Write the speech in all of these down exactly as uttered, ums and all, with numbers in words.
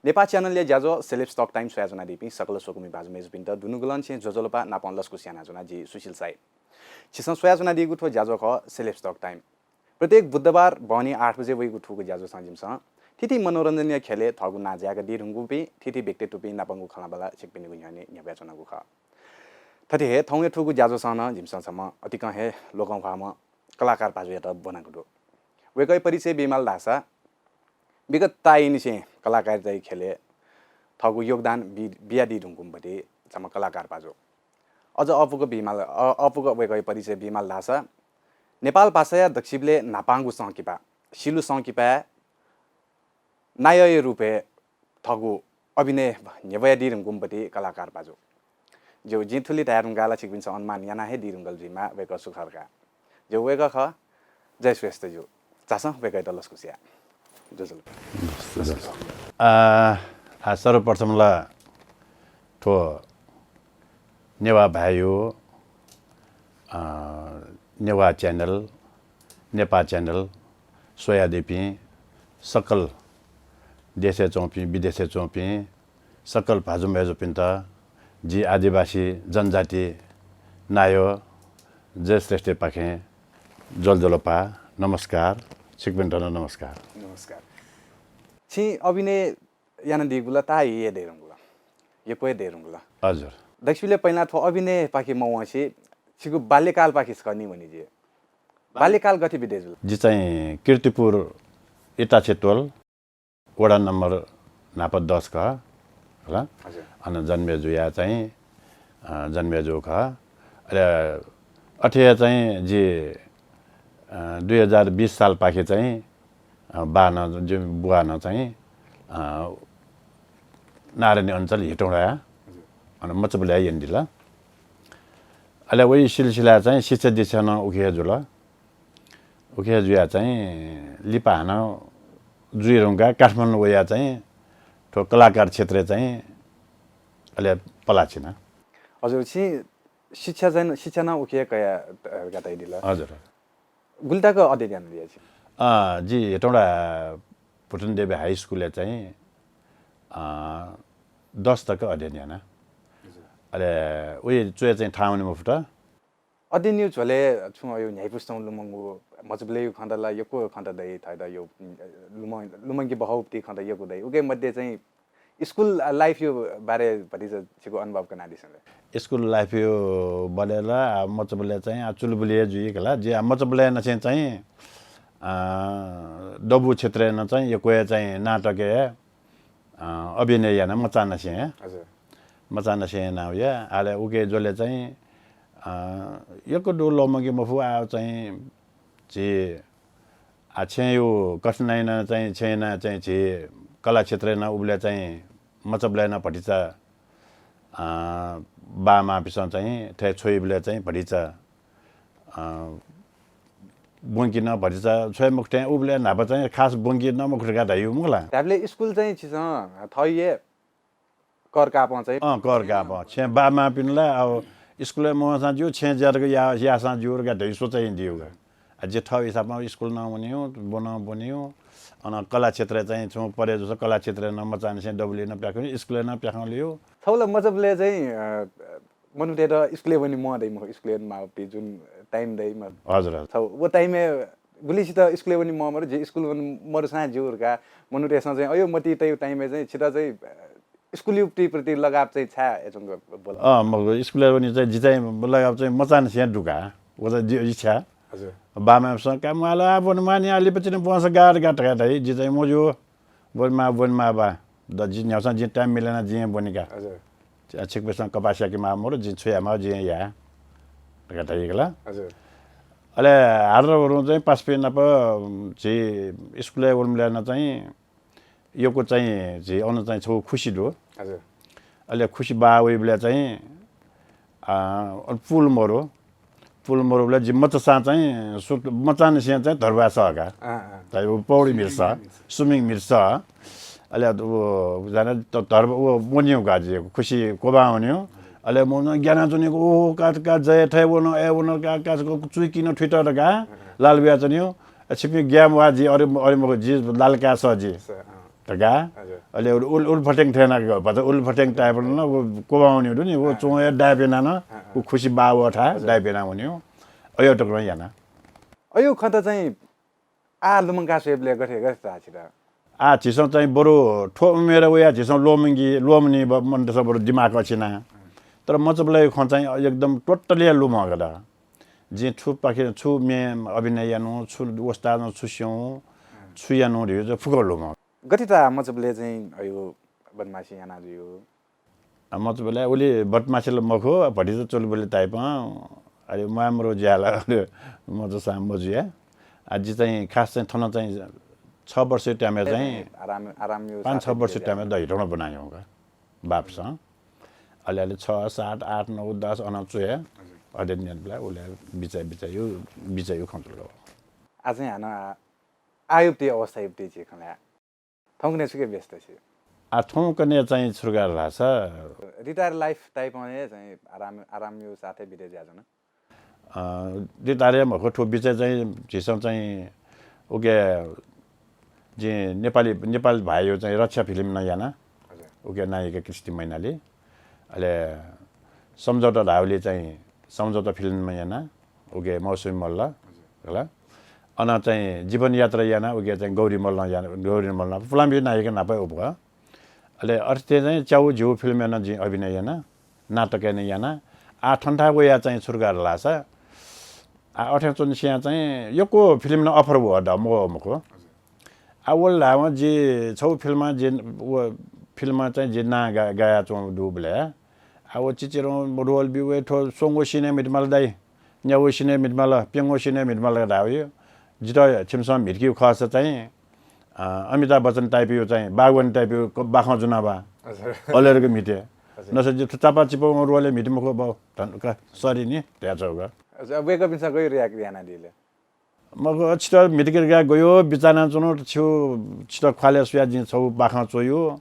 नेपाः च्यानलया ज्याझ्वः Celebs Talk Time स्वयाच्वनादीपिं सकल स्वकुमि भाजु मय्जुपिन्त दुनुगलंनिसें ज्वजलपा नापं लसकुस यानाच्वना, जि सुशील साई। छिसं स्वयाच्वनादीगु थ्व ज्याझ्वः खः Celebs Talk Time। प्रत्येक बुधबार बहनी आठ बजे वइगु थुगु ज्याझ्वःसं जिमिसं थीथी मनोरञ्जनया ख्यलय् थःगु नां जाय्कादी धुंकूपिं थीथी व्यक्तित्वपिं नापंगु खँल्हाबल्हा छिकपिनिगु न्ह्यःने न्ह्यब्वयाच्वनागु खः। थथे हे थौंया थुगु ज्याझ्वःसं नं जिमिसं छम्ह अतिकं हे लोकंह्वाःम्ह कलाकार भाजुयात ब्वनागु दु। वय्कःया परिचय बीमाल धाःसा विगत ताःयानिसें कलाकारिताया ख्यलय् थःगु योगदान बि-, बियादी धुंकूम्ह भति छम्ह कलाकार भाजु। अझ अःपुक बीमाल, अ-, अःपुक वय्कःया परिचय बीमाल धाःसा नेपाल भाषाया दक्वसिबलय् न्हापांगु संकिपा, सिलु संकिपाय् नायःया रूपय् थःगु अभिनय न्ह्यब्वयादी धुंकूम्ह भति कलाकार भाजु। ज्यू, जिं थुलि धया धुंकाः ला छिकपिन्सं अनुमान याना हे दी धुंकल जुइमाः वय्कः सु खः धकाः। ज्यू, वय्कः खः जय श्रेष्ठ जु। झासँ वय्कःयात लसकुस याये। ज्वजलपा। आ, आ, सर्वप्रथम ला थ्व नेवाः भाय्, अ, नेवाः च्यानल, नेपाः च्यानल स्वयादीपिं सकल देशय् च्वंपिं, विदेशय् च्वंपिं सकल भाजु मय्जुपिन्त जि आदिवासी जनजाति नायः जय श्रेष्ठपाखें ज्वजलपा, नमस्कार, छिकपिन्त नं नमस्कार। नमस्कार। छिं अभिनय यानादीगु ला ताःहाकः हे दयेधुंकल, यक्व हे दयेधुंकल। हजुर। दक्वसिबलय् पहिला थ्व अभिनयपाखे मवंसे छिगु बाल्यकालपाखे छकः निं वने जिं। बाल्यकाल गथे बिते जुल? जि चाहिँ कीर्तिपुर इटाछेतोल वडा नम्बर न्हापा दस खः, होला। हजुर। अन जन्मे जुया चाहिँ, अ, जन्मे जू खः। अले अथे हे चाहिँ जि, अ, दुई हजार बिस सालपाखे चाहिँ, अ, बानं, जि बुवानं चाहिँ, अ, नारायणी अञ्चल हिटौँडाया, हजुर। अन मचबलय् यंदिल। अले वइ सिलसिला चाहिँ शिक्षा दीक्षा नं उखे हे जुल। उखे जुया चाहिँ लिपा हानं जुइ धुंकाः काठमाडौं वया चाहिँ थ्व कलाकार क्षेत्रय् चाहिँ अले पलाचिना। हजुर, छिं शिक्षा चाहिँ, शिक्षा नं उखे कया, अ, धकाः धयादिल। हजुर। गुलि तक अध्ययन यानादिया छिं? अ, जि हेटौँडा भुटनदेवी हाई स्कुलय् चाहिँ, अ, दस तक अध्ययन याना। हजुर। अले उइ च्वय् चाहिँ थाहां वने मफुत। अध्ययनया झ्वलय् छुं अय् न्ह्याइपुसे च्वंगु लुमंगु, मचबलय् खँत ला यक्व खँत दइ, थःत यक्व लुमं-, लुमंके बहःगु खँत यक्व दइ। उके मध्ये चाहिँ school life या बारे भतिचा छिगु अनुभव कनादिसँ ले। School life या बलय् ला, आ, मचबलय् चाहिँ, आ, चुलबुली हे जुइ खला। जि, आ, मचबलय् नसें चाहिँ, आ, दबू क्षेत्रय् नं चाहिँ यक्व हे चाहिँ नाटकय्, अ, अभिनय याना मचांनिसें। हजुर। मचांनिसें याना वया। आले उके ज्वले चाहिँ, अ, यक्व दु लुमंके मफु, आ, चाहिँ झी, आ, छेँया कठिनाइ नं चाहिँ छेँया नं चाहिँ झी कला क्षेत्रय् नं उबलय् चाहिँ मचबलय् नं भतिचा, अ, बांमांपिसं चाहिँ थथे छ्वइबलय् चाहिँ भतिचा, अ, ब्वंके नं भतिचा छ्वये मखु थें, उबलय् न्हापा चाहिँ खास ब्वंके नं मखु धकाः धाइगु मखु ला। धायेबलय् school चाहिँ छिसं थःगु हे कर कापं चाहिँ। अँ, कर कापं। छेँ बांमांपिन्त ला अब school-य् मवंसां ज्यू, छेँ ज्या तक या-, याःसां ज्यू धकाः धइ सोचाइ दिउ का। आ, जि थःगु हिसाबं school नं वनेगु, ब्वनं ब्वनेगु, अन कला क्षेत्रय् चाहिँ छुं परे जूसा कला क्षेत्रय् नं मचांनिसें दबुली नं प्याखं, school-य् नं प्याखं लिउ। थौं ला मचबलय् चाहिँ, अ, मनूतय्त school-य् वने म्वाः दइ मखु, school-य् वने म्वाःपिं जुन time दइ मखु। हजुर, हजुर। थौं व time-य् गुलिसित school-य् वने म्वाः मरु, जि school वने मरुसां ज्यू धकाः मनूतय्सं चाहिँ अय् मतिइ तइगु time-य् चाहिँ छित चाहिँ, अ, school-या प्रति लगाव चाहिँ छाय् याच्वंगु बोल? अँ, मखु, school-य् वने चाहिँ जि चाहिँ लगाव चाहिँ मचांनिसें दुका। व चाहिँ जि इच्छा। हजुर। बांमांपिसं का म्वाल, आ, ब्वने म्वाः नि, आ, लिपा चिने ब्वंसा गाः धकाः धकाः धाइ, जि चाहिँ मज्यू। ब्वने माः, ब्वने माः बा। द, जि न्ह्याःसां जिं time मिले याना जिं ब्वने का। हजुर। आ, छिकपिसं कपास याके माः मरु, जिं छु याये माः जिं याये धकाः धाइ खला। हजुर। अले हारं चाहिँ पासापिं नाप, उम्, झी school-य् वनेबलय् नं चाहिँ यक्व चाहिँ झी अन चाहिँ छगू खुसि दु। हजुर। अले खुसि बाः वइबलय् चाहिँ, आ, अन पुल मरु। पुल मरुबलय् जि मचासां चाहिँ सुत-, मचांनिसें चाहिँ धर्बा सः का। अँ, अँ। त व पौडी म्हित सः, swimming म्हित सः। अले व जाने त धर्बा व वनेगु का जि खुसि क्वबां वनेगु। अले मनं ग्याना च्वनेगु, ओहो, का, का, जय थय् वन, अय् वन, का, का, चुइकिं थुइत धकाः लाल बियाच्वनेगु। अ, छिपिं ग्याये म्वाः जि, अरे, अरे मखु, जि लाल काय् सः जि। सः, अँ। धकाः। हजुर। अले उल उल उलफट्याङ थें याना भचा उलफट्याङ type नं व क्वबां वनी दु नि, व हाँ। च्वंया dive याना नं हाँ, हाँ। व खुसि बाः वःथाय् हजुर। Dive याना वनी। अयो तक नं याना। अयो खँत चाहिँ आः लुमंका स्वयेबलय् गथे गथे ताः छित? आः झीसं चाहिँ बरु थ्व उमेर वया झीसं ल्वःमंकी, ल्वःमनी ब-, मन्तस बरु दिमाग अछि ना। तर मचाबलय् खँ चाहिँ एकदम totally लुमंका द। जिं छु पाखे, छु म्ये अभिनय यानु, छु वस्तादं छु स्यं, छु यानु धइगु चाहिँ फुक्क लुमंका। गथे ताः मचाबलय् चाहिँ अयो बदमासी याना जुइगु? आ, मचाबलय् उलि बदमासी ला मखु, भतिचा चुलबुले type-ं, अले म्वाःमरु ज्या ला अले मचासा मजुया। आ, जि चाहिँ खास चाहिँ थन चाहिँ छ वर्ष time-य् चाहिँ आराम, आराम यो पाँच छ साथै वर्ष बिते time-य् दहिथौं बनायौं का, बापसं। अले, अले छ, सात, आठ, नौ, दस अन च्वया। हजुर। अध्ययन याना बेला उले बिचाइ, बिचाइ यो, बिचाइ यो खँ जुल। आ चाहिँ हानं आ, आयुब्ति अवस्था युब्ति झी खँ ल्हाये। थौंकन्हय् छुके व्यस्त छि? आ, थौंकन्हय् चाहिँ छु धकाः धाःसा retire life type-ं हे चाहिँ आराम, आराम यो साथै बिते ज्याजन। अ, retire मखु, थ्व बिचय् चाहिँ झीसं चाहिँ उके जिं नेपाली, नेपाल भाय् यो चाहिँ रक्षा film नं याना। हजुर। उके नायिका कृष्टि मैनाली। अले सम्झौता धाउली चाहिँ सम्झौता film नं याना। उके मौसमी मल्ल। हजुर। होला। अन चाहिँ जीवन यात्रा याना, उके चाहिँ गौरी मल्ल याना, गौरी मल्ल पुलांबी नायिका नाप उप। अले अथे चाहिँ च्याउ झिउ film-य् नं जिं अभिनय याना, नाटकय् नं याना। आ थन्था वया चाहिँ छु धकाः धाःसा, आ अथे च्वंनिसें चाहिँ यक्व film नं offer वः द, मवः मखु। आ वल धाःवं जि छौ film जि व film चाहिँ जि नां गा-, गाया च्वं दुबलय् आ व चिचिरं role बी वये थ्व स्वंगू scene-य् म्हितमाल दाइ, न्यागू scene-य् म्हितमाल, प्यंगू scene-य् म्हितमाल धावयो। जितः छिमिसं म्हितकिउ खःसा चाहिँ, अ, अमिताभ बच्चन type यो चाहिँ बागवानी type यो क-, बाखं जुना बा। हजुर। अलेरक म्हिते। हजुर। नसे जि चापा चिपो role-य् म्हित मखु बौ। धन का, sorry नि, धया छौ का। हजुर, अब वय्कःपिन्सं गय् react यानादिले? मखु, छितः म्हितकेरका गयो बिचाना च्वनु, छु छितः ख्वाले सुया जिं छौ बाखं च्वयो।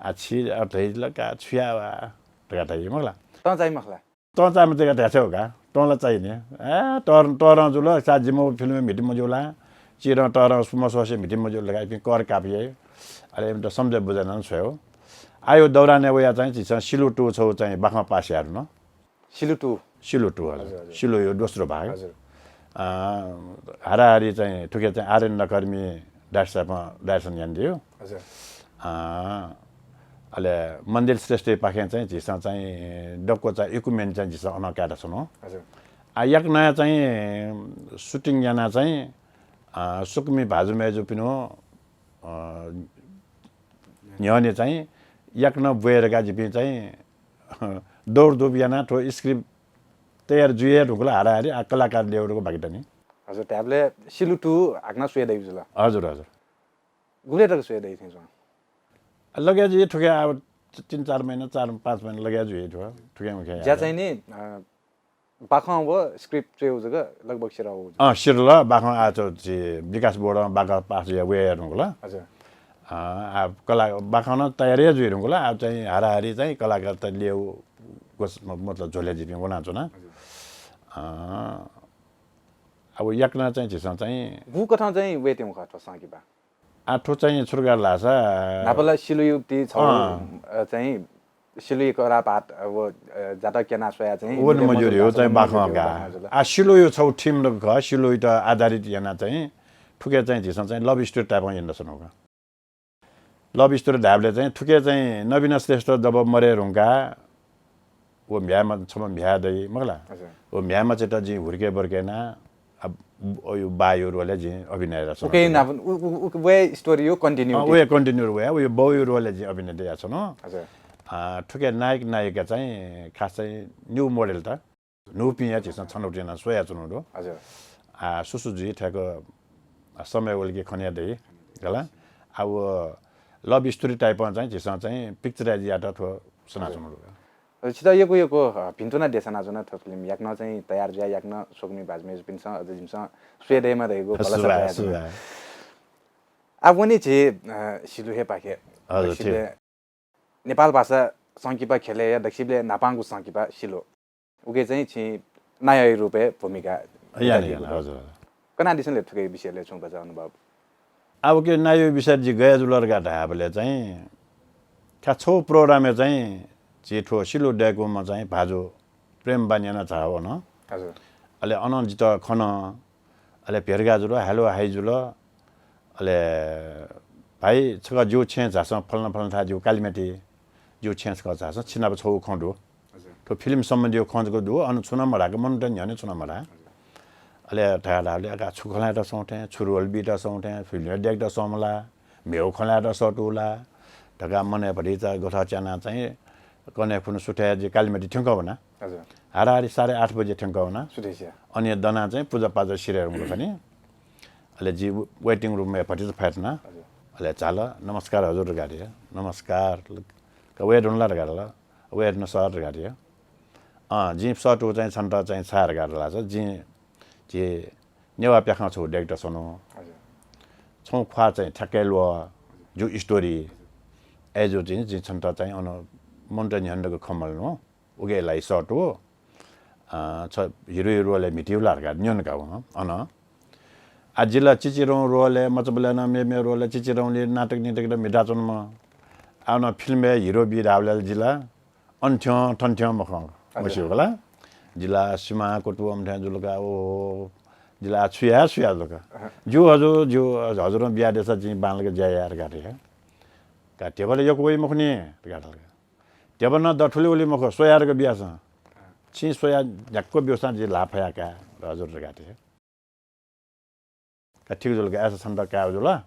आ छि अ धैला का छुया वा धका धै मखला। तं चाहिँ मखला। तं चाहिँ मते का धया छौ का। तं ला चाहिँ नि। ए, तर, तरं जुल, सा जिमो film म्हित मजुला। चिरं तरं सुमसोसे म्हित मजुला का, इपिं कर काप याइ। अले इमित सम्झे बुझे नं छ्वयो। आयो दौरान वया चाहिँ झीसं सिलु two छौ चाहिँ बाखं pass यार न। सिलु two। सिलु two, हजुर। हजुर, हजुर। सिलु यो दोस्रो भाग। हजुर। अ, हाराहारी चाहिँ थुके चाहिँ आर्यन नकर्मी डाक्टर साहबं direction यानादियो। हजुर। अ, अले मन्दिर श्रेष्ठपाखें चाहिँ झीसं चाहिँ दक्व चाहिँ equipment चाहिँ झीसं अन कायेत छनु। हजुर। आ, याकनं चाहिँ shooting याना चाहिँ, अ, सुकमी भाजु मय्जुपिनु, अ, न्ह्यःने चाहिँ याकनं ब्वये धकाः जिपिं चाहिँ दौड दुब याना थ्व script तयार जुइ हे धुंकल हाराहारी, आ, कलाकार ल्ययेगु बाकी दनि। हजुर, धायेबलय् सिलु two हाकनं स्वये दइ जुल। हजुर, हजुर। गुबलय् तक स्वये दइ थें च्वं? लगे जुइ थुके आ, तीन चार महिना, चार पाँच महिना लगे जुइ थ्व, थुके मुखे ज्या यार। चाहिँ नि, अ, बाखं व script च्वयेगु जक लगभग सिरल। अँ, सिरल, बाखं आ, च-, झी विकास बोर्डं बाखं pass जुया वये धुंकल। हजुर। अँ, आ, कला-, बाखं नं तयार हे जुइ धुंकल, आ, चाहिँ हाराहारी चाहिँ कलाकार त ल्ययेगु गोस-, म-, मतलब झ्वलय् जिपिं वनाच्वना। हजुर। अँ, अब याकनं चाहिँ झीसं चाहिँ गुकथं चाहिँ वयेत्यंगु खः थ्व संकिपा? आ, थ्व चाहिँ छु धकाः धाःसा न्हापा ला सिलुयुति छौ, अँ। अ, चाहिँ सिलुइ करापात, अ, व, अ, जातक क्यना स्वया चाहिँ व नि मिले मजुर मजुर हो चाहिँ बाखं का। बाखं जुल। आ, सिलुयु छौ theme दक खः, सिलुइत आधारित याना चाहिँ थुके चाहिँ झीसं चाहिँ love story type-ं याना सनु का। Love story धायेबलय् चाहिँ थुके चाहिँ नवीन श्रेष्ठ जब मरे धुंका व म्ह्याय् म-, छम्ह म्ह्याय् दइ, मखला? हजुर। व म्ह्याय् मचायात जिं हुर्के बर्के याना, अब, व यो बायु role-य् जिं अभिनय याना छनु। उके नाप-, उ, उ, उ, वया story यो continue अँ, दे। वया continue वया, व यो बाउयु role-य् जिं अभिनय याना छनु। हजुर। अँ, थुके नायक नायिका चाहिँ खास चाहिँ new model त। न्हूपिं या झीसं छनौट याना स्वया च्वनु दु। हजुर। आ, सुसु जुइ थ्याक समय वलके खने दइ, गला? आ, व love story type-ं चाहिँ झीसं चाहिँ picture यात थ्व सना च्वनु दु। हजुर, छितः यक्व यक्व, अ, भिन्तुना देछाना च्वना थ्व film याकनं चाहिँ तयार जुया याकनं स्वकुमि भाजु मय्जुपिन्सं अझ जिमिसं स्वये दयेमा धइगु भलसा सुभाय्, तयार च्वना। सुभाय्। आ, वने झी, अ, सिलु हे पाखे। हजुर, दक्वसिबलय् नेपाल भाषा संकिपा खेलय् या दक्वसिबलय् न्हापांगु संकिपा सिलु। उके चाहिँ छिं नायःया रूपय् भूमिका याना, याना, हजुर, हजुर। कनादिसँ ले थुके विषयलय् छुं भचा अनुभव? आः उके नायःया विषय जि गय् जुल धकाः धायेबलय् चाहिँ, थ्व छगू program-य् चाहिँ झी थ्व सिलु दय्कूम्ह चाहिँ भाजु प्रेम बानियाना झाः वन। हजुर। अले अनं जितः खन, अले भेट जुल, hello hi जुल। अले भाइ, छकः जिगु छेँय् झासँ, फलाना फलाना थाय् जिगु कालिमाटी, जिगु छेँय् छकः झासँ, छिनाप छगू खँ दु। हजुर। थ्व film सम्बन्धी खँ जक दु, अन छुं नं मधाः का, मनूतय्त न्ह्यःने छुं नं मधाः। हजुर। अले धया धाःबलय् का छु खँ ल्हायेत स्वं थें, छु role बीत स्वं थें, film दय्केत स्वं मला, मेगु खँ ल्हायेत सःतू ला धकाः मनय् भतिचा गथः च्यानाः चाहिँ कन्हय् खुन्हु सुथय् जि कालिमाटी थ्यंकः वना। हजुर। हाराहारी साढे आठ बजे थ्यंकः वना। सुथय् सिया। अन दनाः चाहिँ पुजापाजा सिधये धुंकल खनी। अले जि waiting room-य् भतिचा फ्यातुना। हजुर। अले झाल, "नमस्कार हजुर" धकाः धाये। "नमस्कार।" "का वये धुन ला?" धकाः धाल। "वये धुन सर" धकाः धाये। "अँ, जिं सःतू चाहिँ छन्त चाहिँ छाय् धकाः धाःसा जिं झी नेवाः प्याखं छगू दय्केत स्वनु। हजुर। छगू ख्वाः चाहिँ ठ्याक्कै ल्वः, जिगु story। अय्जूगुलिं जिं छन्त चाहिँ अन मनूतय्त न्ह्यःने जक खँ मल्हनु।" उके लागि सःतू, अ, छ हिरोया role-य् म्हितीगु ला धकाः न्यन का वं अन। आः जि ला चिचिधंगु role-य्, मचाबलय् नं मेमेगु role-य्, चिचिधंगुलिं नाटक निटकय् म्हिताच्वनाम्ह। आः अन film-य् हिरो बी धाःबलय् जि ला अन थ्यं थन थ्यं मखं, हजुर। मस्यू का ला। जि ला सिमा कुतुं वःम्ह थें जुल का, ओहो, जि ला छु याये छु याये जुल का। अहँ। ज्यू हजुर, ज्यू, हजुरं बियादिसँ, जिं बांलाक ज्या याये धकाः धाये। का ध्यबा ला यक्व वइ मखु नि धकाः धाल का। ध्यबा नं दथुलि वली मखु, स्वयाः जक बियासँ। छिं स्वयाः न्ह्याक्व ब्यूसां जि ल्हाः फया का हजुर धकाः धाये। का ठीक जुल का, अय्सा छन्त काय् जुल।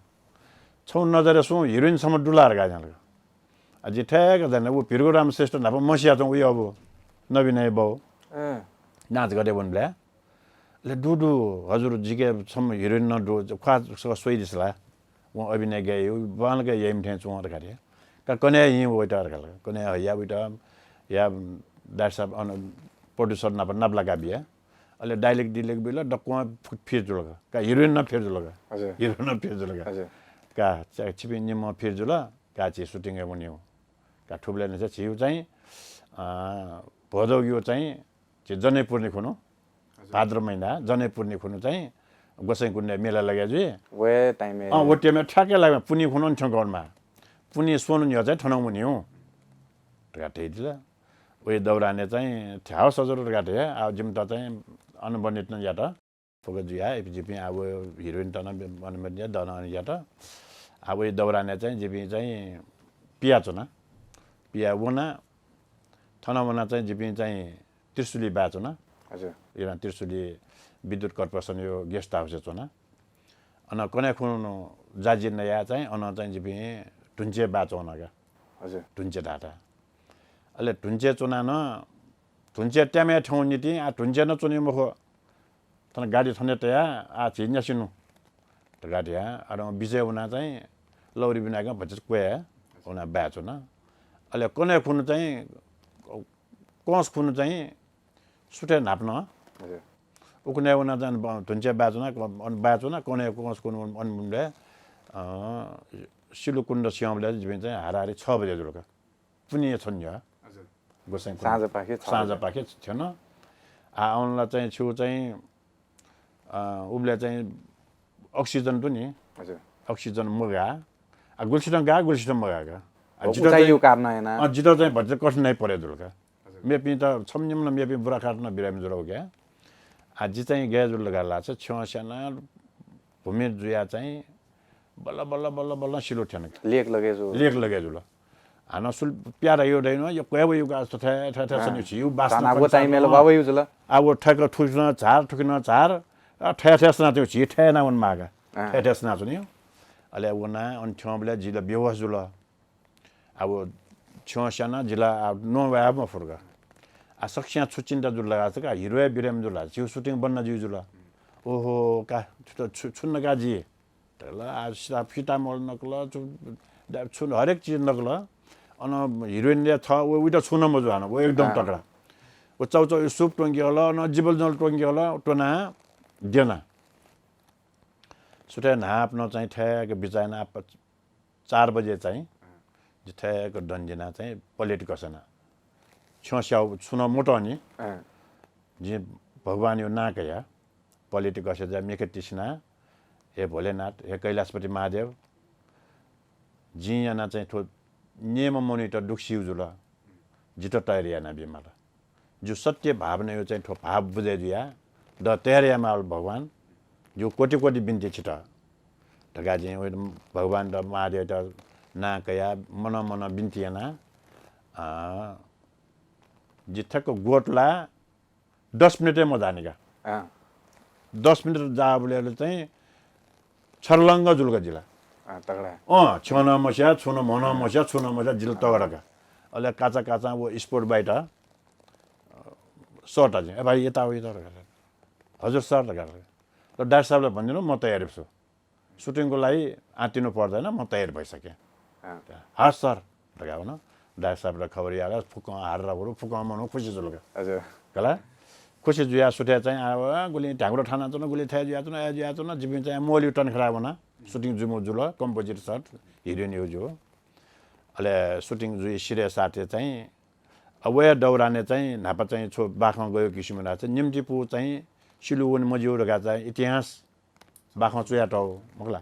छगू नजरय् सुं हिरोइन छम्ह दु ला धकाः धाल का। अ, जिं थय्क धाये, व भिरगु राम श्रेष्ठ न्हापा मसियाच्वंगु वइ अबु, नवीनया बौ। अँ। नाच गथे वनेबलय्। अले दु दु, हजुर, जिके छम्ह हिरोइन नं दु, ख्वाः सकल स्वयादिसँ ला। वं अभिनय गय् याइ, बांलाक याइम्ह थें च्वं धकाः धाये। का कन्हय् हिं वइत धकाः धाल का। कन्हय् हया वइत, या डाक्टर साब अन producer नाप नापलाका बिया। अले dialogue dialogue बिल, दक्वं फि-, फिर जुल का। का हिरोइन नं फिर जुल का। हजुर। हिरो नं फिर जुल का। हजुर। का च-, छिपिं निम्ह फिर जुल, का झी shooting-य् वनेगु। का थुबलय् निसें झीगु चाहिँ, अ, भोजौगिगु चाहिँ झी जनैपूर्णि खुन्हु, हजुर। भाद्र महिना जनैपूर्णि खुन्हु चाहिँ गोसाइँकुण्डय् मेला लगे जुइ। व time-य्। अँ, व time-य् ठ्याक्कै लागे, पुन्हि खुन्हु थ्यंकः वनेमाः। पुन्हि स्वन्हु न्ह्यः चाहिँ थन वनेगु धकाः धयादिल। वइ दौरानय् चाहिँ थ्याः सजर धकाः धया, आ, जिमित चाहिँ अनुबन्धित नं यात। फुक्क जुया, इपिं जिपिं आ व हिरोइनत नं अनुमति या, दन यात। आ वइ दौरानय् चाहिँ जिपिं चाहिँ पियाच्वना। पिया वना, थन वना चाहिँ जिपिं चाहिँ त्रिशुली बाय् च्वना। हजुर। इना त्रिशुली विद्युत corporation-या guest house-य् च्वना। अन कन्हय् खुन्हु जाजिम नया चाहिँ अन चाहिँ जिपिं धुन्चे बाय् च्वना का। हजुर। धुन्चे धाःथाय्। अले धुन्चे च्वना नं, धुन्चे त्यामे थ्यंगु निंतिं आ धुन्चे नं च्वनी मखु। थन गाडी थन तया, आ झी न्यासि नु धकाः धया। अले वं बिचय् वना चाहिँ लौरी बिनाकं भचा क्वय् वना बाय् च्वना। अले कन्हय् खुन्हु चाहिँ, कंस खुन्हु चाहिँ सुथय् न्हापनं। हजुर। उखुन्हु वना चाहिँ ब-, धुन्चे बाय् च्वना, क-, अन बाय् च्वना, कन्हय् कंस खुन्हु अन, अन, अ, सिलुकुण्ड सिंहबलय् जिपिं चाहिँ हाराहारी छ बजे जुल का। पुन्हि छन्हु न्ह्यः। हजुर। गोसाइँ कुण्ड। साँझपाखे छ बजे। साँझपाखे थ्यन। आ, अनला चाहिँ छु चाहिँ, अ, उबलय् चाहिँ oxygen दु नि। हजुर। Oxygen मगाः। आ, गुलिसितं गाः, गुलिसितं मगाः का। आ, जितः उचाइयो चाहिँ, कारण याना। अ, जितः चाहिँ भचा कठिनाइ परे जुल का। हजुर। मेपिं त छम्ह निम्ह मेपिं बुराखात नं बिरामी जुल उके। आ, जि चाहिँ गय् जुल धकाः धाःसा छ्यं स्याना भूमि जुया चाहिँ बल्ल बल्ल बल्ल बल्ल सिलु थ्यन। लेक लगे जु। लेक लगे जुल। हानं सुल प्यारा यो दैन, यो क्वय् वयु का थथे, थथे, थथे हाँ। सनि छि, यो बास्ना ताना वो पनि ताइमेल सानो। बाबा यो जुल। आ, वो ठ्याक्क थुकिन झार, थुकिन झार, आ, थथे, थथे सना त्यो छि, थथे ना वन मागा। हाँ। थथे, थथे सना चुनियो। अले वो ना, अन थ्यंबले जिल बेहोस जुल। आ, वो छ्यं स्याना जिला, आ, नो वया मफुर्गा। आ, सक्स्यां छु चिन्ता जुल लगा, का हिरोया बिरामी जुल, छिउ shooting बन्न जिउ जुल। ओहो, का, छु त, छु, छुन्न का जी। तला आ, सिता फिता मल नकल, छु, दा-, छु, हरेक चिज नकल। अन हिरोइन या छ, वो, उइटा छुन मजु हान, वो एकदम हाँ। तगडा। वो चौचौ सुप टोंकी हल, न जीवल जल टोंकी हल, टोना, देना। सुथय् न्हापनं चाहिँ ठ्याक्क बिचाय् ना प-, चार बजे चाहिँ जि ठ्याक्क दन दिना चाहिँ पलेट गसेना। छ्यं स्याउ छुन मोटनी। अँ। जि भगवानयो नां कया पलेट गसे जा मेखे तिसिना हे भोलेनाथ, हे कैलाशपति महादेव, जिं यानाः चाहिँ थ्व न्येम्ह मनूयात दुःख सिउ जुल, जितः तयार यानाबी माल। जिगु सत्य भावनाया चाहिँ थ्व भाव बुझे जुयाः द तयार याये माल भगवान, जिगु कोटि कोटि बिन्ति छितः धकाः जिं वइ भगवानयात महादेवयात नां कयाः मनं मनं बिन्ति यानाः, अँ, जि ठ्याक्क गोठ ला दस मिनेटय् मजाःनि का। अँ। दस मिनेट जाःबलय् चाहिँ छर्लङ्ग जुल का जिला। अँ, तगडा। अँ, छ्यं नं मस्या, छुं नं, म्हं नं मस्या, छुं नं मस्या, जिला तगडा का। अले काचा काचा व स्पोर्ट बाइट, अ, सर ता चाहिँ, "ए भाइ, यता आऊ, यता आऊ" धकाः। "हजुर सर" धकाः। "ल डाइरेक्टर साहबलाई भनिदिनु, म तयार छु। सुटिङको लागि आँटिनु पर्दैन, म तयार भइसकेँ।" अँ। "हस् सर" धकाः वन। डाइरेक्टर साहबयात खबर याल, फुक्कं हारराहुरु, फुक्कं मनू खुसी जुल का। हजुर। कला? खुसी जुया सुथय् चाहिँ आ, आ, गुलि ढ्याङ्ग्रो थानाच्वन, गुलि थथे जुयाच्वन, अथे जुयाच्वन, जिपिं चाहिँ मोहलि तनखेताय् वना। सुटिङ जुइम्ह जुल, कम्पोजिट सर, हिरोइन यु जु। अले सुटिङ जुइ सिधय् साथय् चाहिँ, अ, वया दौरानय् चाहिँ न्हापा चाहिँ छु बाखं गयो किसिम धाःसा निम्तिपु चाहिँ सिलु वने मज्यू धकाः चाहिँ इतिहास बाखं च्वयातःगु, मखु ला?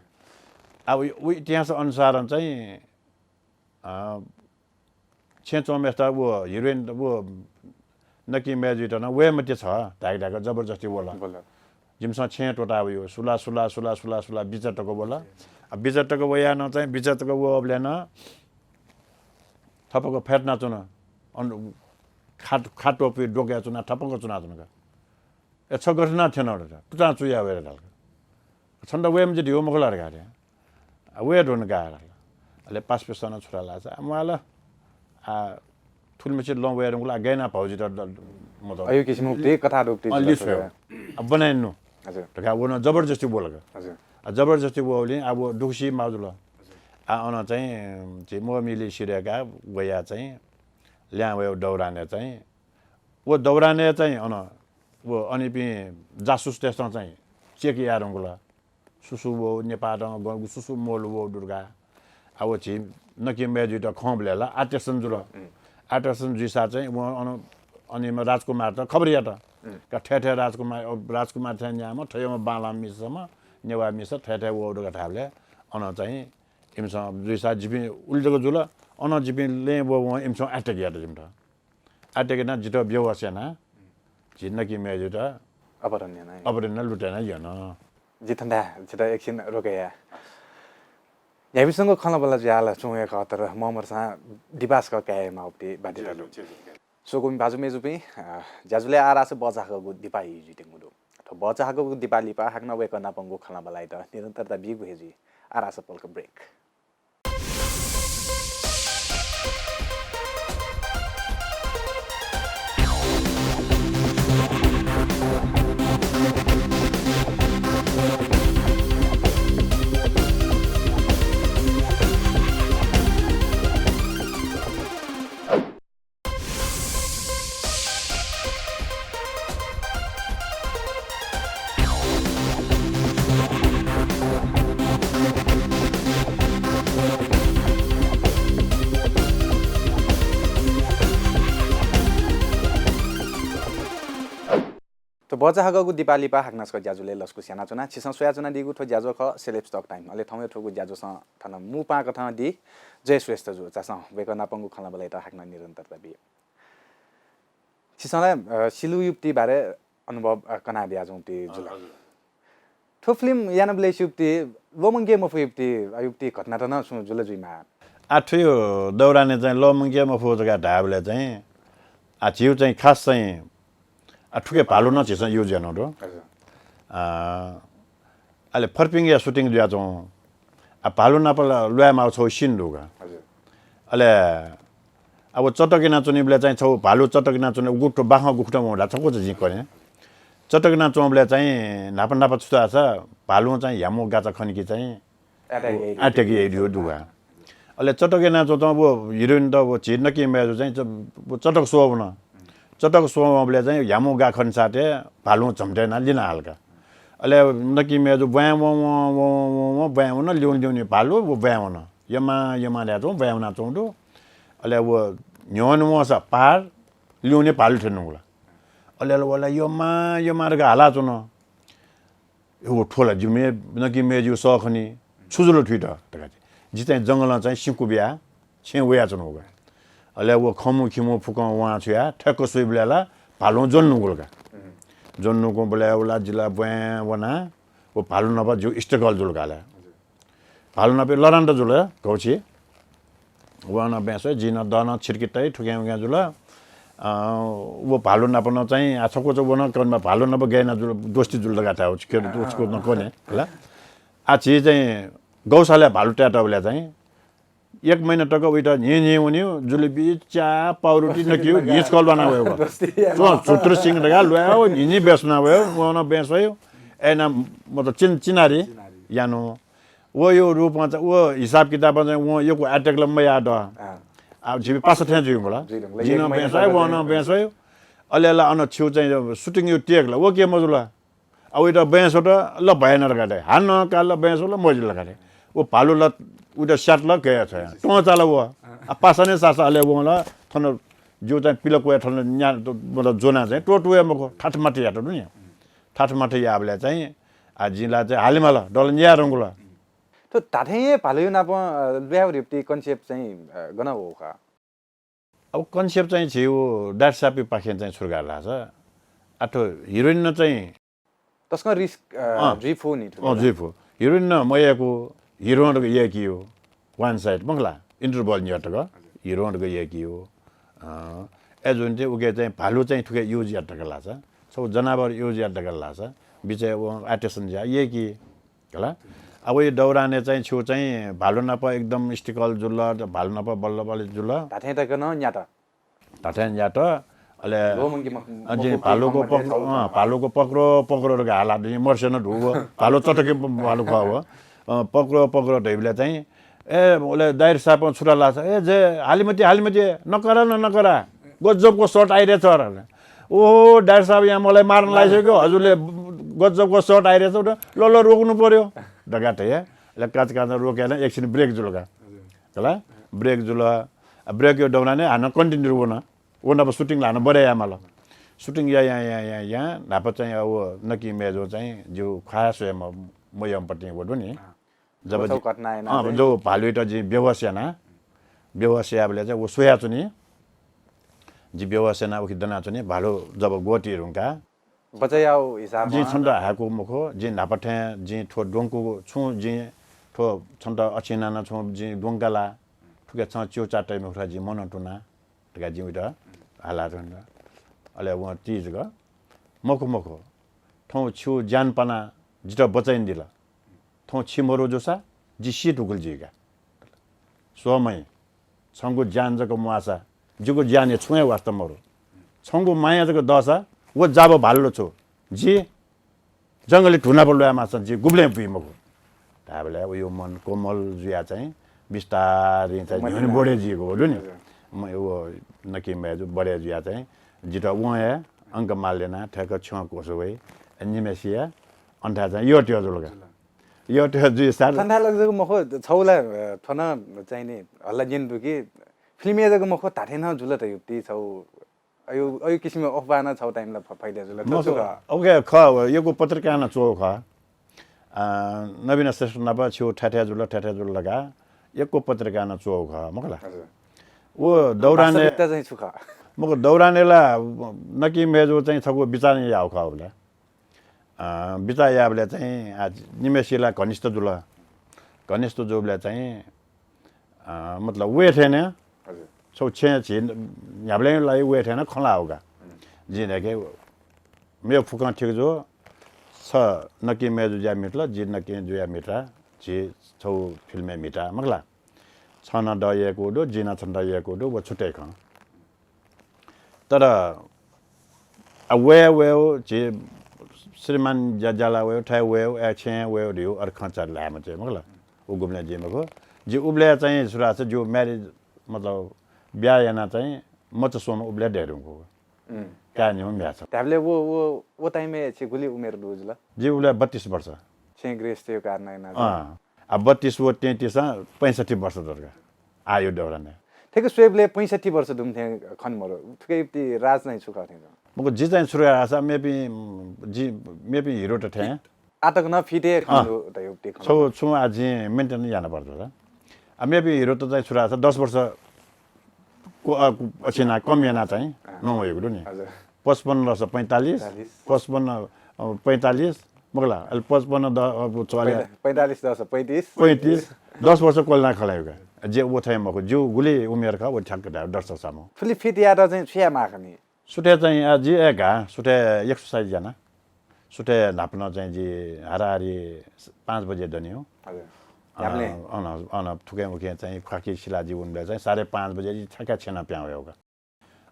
अब उ इतिहास अनुसारं चाहिँ, अ, छेँय् च्वंम्हय्सित व हिरोइन, व नकिं मय्जुयात नं वये मते छ धाय्क धाय्क जबरजस्ती वल। वल। जिमिसं छेँय् त्वःता वयो, सुला, सुला, सुला, सुला, सुला, बिचा तक वल। आ, बिचा तक वयाः नं चाहिँ, बिचा तक वःबलय् नं थपक्क फ्यातुना च्वन। अन खाट, खाट त्वपुइ द्वकय् च्वना, थपक्क च्वना च्वन का। ए, छ गथे याना थ्यन रे, तुतां चुया वये रे धाल का। छन्त वये मते धियो मखु ला रे का रे। आ, वये धुन का धाल। अले पासापिसं नं छु धाल धाःसा, आ, म्वाल, आ, थुलिमछि लं वये धुंकल, आ, गय् याना भाउजीत द-, मतलब, अयु किसिम उक्ति, कथा उक्ति अँ, जुल लिस थ्व। वये। आ, बनाइ नु। हजुर। धकाः व नं जबरजस्ती वल का। हजुर। आ, जबरजस्ती वःबलय् आ व दुःख सी माः जुल। आ, अन चाहिँ, झी मोहलि सिधय् का वया चाहिँ, ल्याहां वया दौरानय् चाहिँ, व दौरानय् चाहिँ अन व अन इपिं जासुसतय्सं चाहिँ चेक याये धुंकल। सुसु वः, नेपालं गन, सुसु मोहलि वः धकाः। आ, व झी नकिं मय्जुयात खंबलय् ला आटेसन जुल। उम्। आटेसन जुइसा चाहिँ वं अन, अन इमिम्ह राजकुमारत खबर यात। उम्। का थथे थथे राजकुमार, अ, राजकुमार थें न्याम्ह, थय्म्ह बांलाम्ह मिसाम्ह, नेवाः मिसा थथे थथे वः धकाः धाःबलय् अन चाहिँ इमिसं जुइसा जिपिं उलि जक जुल। अन जिपिं लँय् वःवं इमिसं attack यात जिमित। attack यानाः जितः बेहोस यानाः झी नकिं मय्जुयात अपहरण यानाः। अपहरण यानाः लुट्यानाः यन। जि थन धाये, जितः एकछिन रोके या। न्ह्याइपुसेंगु खँल्हाबल्हा जुयाः ला च्वंगु खः, तर ममरसां दिपासक काये माःगु बाध्यता दु। स्वकुमि भाजु मय्जुपिं, अ, ज्याझ्वलय् आरास बचाहाकःगु दिपा हि जुइत्यंगु दु। थ्व बचाहाकःगु दिपा लिपा हाकनं वय्कः नापंगु खँल्हाबल्हायात निरन्तरता बीगु हे जुइ। आरास पलख break। थ्व बचाहाकःगु दिपा लिपा हाकनं छकः ज्याझ्वलय् लसकुस यानाच्वना। छिसं स्वयाच्वनादीगु थ्व ज्याझ्वः खः Celebs Talk Time। अले थौंया थुगु ज्याझ्वःसं थन मू पाहां कथं दी जय श्रेष्ठ जु। झासँ वय्कः नापंगु खँल्हाबल्हायात हाकनं निरन्तरता बी। छिसं ला, अ, सिलु युप्ति बारे अनुभव, अ, कनाबिया जूगु ति जुल। अँ, हजुर। थ्व film यानाबलय् सिउप्ति ल्वःमंके मफु युप्ति, अ, युप्ति घटनात नं सुं जुल जुइमाः। आ, थ्व दौरानय् चाहिँ ल्वःमंके मफु धकाः धायेबलय् चाहिँ, आ, झीगु चाहिँ खास चाहिँ, आ, थुके भालु नं झीसं use यानागु दु। हजुर। आ, अले फर्पिङया shooting जुयाच्वं। आ, भालु नाप ला ल्वाये माःगु छगू scene दु का। हजुर। अले अब चटक यानाच्वनीबलय् चाहिँ छगू भालु चटक यानाच्वनी, गुकथं बाखं गुकथं वं ला छकू चाहिँ जिं कने। चटक यानाच्वंबलय् चाहिँ न्हापा न्हापा छु धाःसा भालुं चाहिँ ह्यामु गाचा खनकि चाहिँ attack याइ। Attack याइ दु का। अले चटक यानाच्वंच्वं व हिरोइन त व झी नकिं मय्जु चाहिँ च-, व चटक स्वः वन। चटक स्वः वंबलय् चाहिँ ह्यामु गा खन साथय् भालुं झम्टे यानाः लिना हाल का। अले नकिं मय्जु ब्वाँय् वं, वं, वं, वं, वं, ब्वाँय् वन, ल्यूने ल्यूने भालु व ब्वाँय् वन। यमा, यमा धाय्च्वं ब्वाँय् वनाच्वं दु। अले व न्ह्यःने वंसा पहाड, ल्यूने भालु थ्यने धुंकल। अले व ला यमा, यमा धकाः हालाच्वन। "ए, व थ्व ला जिमि नकिं मय्जुया सः खनी, छु जुल थुइत?" धकाः चाहिँ। जि चाहिँ जंगलं चाहिँ सिँकु बियाः छेँय् वयाच्वनागु का। अले व खंम्ह खिम्ह फुक्कं वहां छु याः, थ्यक्क स्वइबलय् ला भालुं ज्वने धुंकल का। ज्वने धुंकूबलय् व ला जि ला ब्वाँय् वनाः व भालु नाप जिगु struggle जुल का ला। भालु नाप लडान त जुल घौछि। व नं ब्वाँय् स्वइ, जि नं दः नं छिर्कित तइ, थुखें उखें जुल। अ, व भालु नाप नं चाहिँ, आ, छकू च व नं कनमा भालु नाप गय् याना जुल, दोस्ती जुल धकाः धाये, के दोस्ती नं कने, होला। आ, झी चाहिँ गौशालाय् भालु तयेत वलय् चाहिँ एक महिना तक उइत न्हिं न्हिं वनीगु, जुलिबी, च्या, पाउरोटी नकिगु, न्हिं छकः ल्वाना वयेगु। दोस्ती याना। च्वँ, झुत्र सिंह धकाः ल्वायेगु, न्हिं न्हिं ब्वाँय् स्वनाः वयेगु, व नं ब्वाँय् स्वइगु। अय् यानाः मतलब चिन-, चिनारी यानाः। व यो रूपं चाहिँ, व हिसाब किताबं चाहिँ वं यक्व attack ला मयाः दः। अँ। आ, झीपिं पासा थें जुइगु ला। जुइधुंकल। जि नं ब्वाँय् स्वइ, वं नं ब्वाँय् स्वइ। अले ला अन छिगु चाहिँ shooting यो take ला, व के मजुल। आ, वइत ब्वाँय् स्वत ला भएन धकाः धाइ। हानं काल ला ब्वाँय् स्वल ला मजिल धकाः धाइ। व भालु ला उइत shot ला गय् छ्वया। त्वंचाल व। आ, पासा नं सासा अले वं ला थन जिगु चाहिँ पिलक वया थन न्या, मतलब ज्वनाः चाहिँ त्वःतूया मखु, थाथमाथ यात दु नि। थाथमाथ याःबलय् चाहिँ, आ, जिं ला चाहिँ हाले माल, दल न्याये धुंकल। थ्व धात्थें हे भालुया नाप, अ, ल्वायेगु धइगु concept चाहिँ, अ, गन वःगु खः? अब concept चाहिँ झीगु director साहबया पाखें चाहिँ छु धकाः धाःसा, आ, थ्व heroine नं चाहिँ तसकं risk, अ, अँ। जुइ फु नि थ्व अँ, ला। जुइ फु। Heroine नं मयय्कू, hero धकाः यय्कीगु, one side मखु ला, interval न्ह्यः तक hero धकाः यय्कीगु। अँ, अय्जूगुलिं चाहिँ उके चाहिँ भालु चाहिँ थुके use यात धकाः धाःसा, छगू जनावर use यात धकाः धाःसा, बिचय् वं attention जुयाः यय्की। हला। अब यो दौरानय् चाहिँ छिगु चाहिँ भालु नाप एकदम struggle जुल, भालु नाप बल्ल बल्ल जुल। धात्थें तक नं न्यात। धात्थें न्यात। अले ल्वःमंके मख-, अ, जिं मखु भालुको कि पक्रो, अँ, भालुको पक्रो, पक्रो धकाः हाला, जिं मर्से नं धुगु, भालु चटके भालु खः व। अँ, पक्रो, पक्रो धइबलय् चाहिँ, ए, अले director साहबं छु धाल धाःसा, ए, जे, हाले मते, हाले मते, नकरा न, नकरा। गजबको shot आइरहेछ। ओहो, director साहब यहाँ मलाई मार्न लागिसक्यो, हजुरले गजबको shot आइरहेछ, ल, ल, रोक्नु पर्यो धकाः धया। ल, काच काच रोकेर एकछिन break जुल का। हजुर। हला, break जुल। आ, break यो दौरानय् हानं continue वन। व नाप shooting ला हानं बढे यायेमाल। Shooting या, या, या, या, या, न्हापा चाहिँ अब नकिं मय्जु चाहिँ जिगु ख्वाः स्वये म-, मयंपतिं व दु नि। अँ। जब व छगू जि-, घटना याना अँ, चाहिँ। जब भालुइत जिं बेहोस याना, बेहोस याःबलय् चाहिँ व स्वयाच्वनी। जिं बेहोस याना उखे दनाच्वनी, भालु जब ग्वःती धुंकाः। बचय् याउ हिसाबं। जिं छन्त हाय्कू मखु, जिं न्हापा थें जिं थ्व द्वंकूगु छुं जिं थ्व छन्त अछिं न्हानं छुं जिं द्वंका ला, थुके छं च्यूचाः तइ मखु ला, जिं मनं तुना धकाः जिं उइत हाला धुन। अले वं ति जक, मखु, मखु, थौं छिगु ज्यान पानाः जितः बचय् यानादिल। थौं छि मरु जूसा जि सी धुंकल जुइ का। स्व महि, छंगु ज्यान जक म्वाःसा जिगु ज्यानया छुं हे वास्ता मरु। छंगु माया जक दःसा व जाब भालु छु। जि जंगली धुनाप ल्वाये माःसा जि गुबलें बुइ मखु। धायेबलय् वया मन कोमल जुयाः चाहिँ बिस्तारं चाहिँ मन न्ह्यःने न्ह्यःने। बढे जुइगु दु नि। हजुर। म व नकिं मय्जु बढे जुयाः चाहिँ जितः वं हे अंक माल यानाः थ्यंक छ्यं क्वसः वइ। निम्हय्सिया अन्थाय् चाहिँ यःत्यः जुल का। जुल। यःत्यः जुइसार थन्थाय् लग जक मखु, छगू ला, अ, थन चाहिँ नि हल्ला गिन दु कि फिल्मय् जक मखु, धात्थें नं जुल त युक्ति छगू। अयु, अयु किसिमया अफवाह नं छगू time ला फ-, फैले जुल। मखु, छु खः? OK, खः, व यक्व पत्रिकाय् नं च्वःगु खः। अ, नबिना श्रेष्ठ नाप छिगु थथे जुल, थथे जुल धकाः यक्व पत्रिकाय् नं च्वःगु खः, मखु ला? हजुर। व दौरानय् वास्तविकता चाहिँ छु खः? मखु, दौरानय् ला नकिं मय्जु चाहिँ छगू बिचाः याःगु खः उबलय्। अ, बिचाः याःबलय् चाहिँ, आ, निम्हय्सि ला घनिष्ठ जुल। घनिष्ठ जूबलय् चाहिँ, अ, मतलब वये थें नं, हजुर। छगू छेँय् झी न्ह्याबलें लाइ वये थें नं खँ ल्हाः का। हम्म। जिं धयागु, मेगु फुक्कं ठीक जू, छ नकिं मय्जुया मित्र, जि नकिं जुया मित्र, झी छगू फिल्मय् मित्र, मखु ला? छं नं दः यय्कूगु दु, जिं नं छन्त यय्कूगु दु, व छुट्टै खँ। तर, आ, वये वयेगु, झी श्रीमान ज्या-, ज्याला वयेगु, थथे वयेगु, अय् छेँय् वयेगु धइगु अथे खँ चा ल्हाये मते, मखु ला? उ गुबलें जुइ मखु। जि उबलय् चाहिँ सुरु याःसा जिगु marriage, मतलब, ब्याहा यानाः चाहिँ मचा स्वम्ह उबलय् दये धुंकूगु। उम्। काय् निम्ह म्ह्याय् छम्ह। धायेबलय् व, व, व time-य् छि गुलि उमेर दु जुल? जि उबलय् बत्तीस वर्ष। छेँ गृहस्थ्यया कारणं यानाः। अँ। आ, बत्तीस व तैंतीसं पैंसठ्ठी वर्ष दु का। आयु दौरानय्। थथे स्वयेबलय् पैंसठ्ठी वर्ष दुम्ह थें खने मरु। थुकिया राज चाहिँ छु खः थें? मखु, जि चाहिँ छु याःसा मेपिं, जि, मेपिं हिरोत थें आतक न फिटे अँ। खंदु त यो टिक छौ छु आज मेंटेन याना पर्छ। आ मेबी हिरो त चाहिँ छुरा छ दस वर्ष को अ, अछिना कम याना चाहिँ अँ। नौ हो गुरु नि। हजुर। पचपन्न दस पैंतालिस। पैंतालिस। पचपन्न अ, पैंतालिस मगला अल पचपन्न द अब चले पैंतालिस दस पैंतिस। पैंतिस दस वर्ष कोलना खलायुगा। जे वो थाइ मखु जो गुले उमेर खा वो ठ्याक्क दा दस सामो। फुली फिट यात चाहिँ छुया माखनी। सुथे चाहिँ आ, जि ए घा सुथे एक्सरसाइज याना। सुथे न्हापन चाहिँ जि हाराहारी पाँच बजे दनियो। हजुर। अन ह्याब्ले। अन अन थुके मुखे चाहिँ खाकी सिला जि उनबे चाहिँ साढे पाँच बजे जि छाका छेना प्याउ होगा।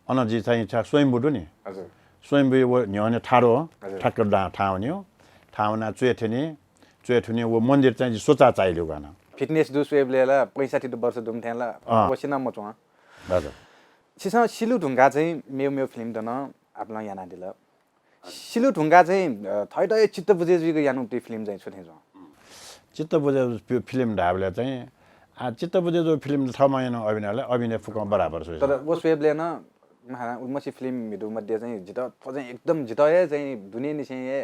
अन जि चाहिँ छा स्वयम्भू दु नि। हजुर। स्वयम्भू वो न्ह्यने ठाडो हजुर। ठ्याक्क डा ठावनियो। ठावना चुए थेनी। चुए थुनी वो मन्दिर चाहिँ जि सोचा चाहिल्यो गाना। फिटनेस दु स्वयबले ला पैंसठ्ठी वर्ष दुम थेला अँ। वसिना मचुवा। हजुर। छिसं सिलु ढुङ्गा चाहिँ मेउ मेउ फिल्म दन आपलं यानादिल। सिलु ढुङ्गा चाहिँ अ, थैत चित्त बुझे जुइक यानु ती फिल्म चाहिँ छु थें जुवा। चित्त बुझे फि- फिल्म ढाबले चाहिँ आ चित्त बुझे जो फिल्म थमा यानु अभिनयले अभिनय फुकं बराबर छ। तर वो स्वयबले न महाराज उर्मसी फिल्म मिदु मध्ये चाहिँ जित थो चाहिँ एकदम जित हे चाहिँ दुने निसे हे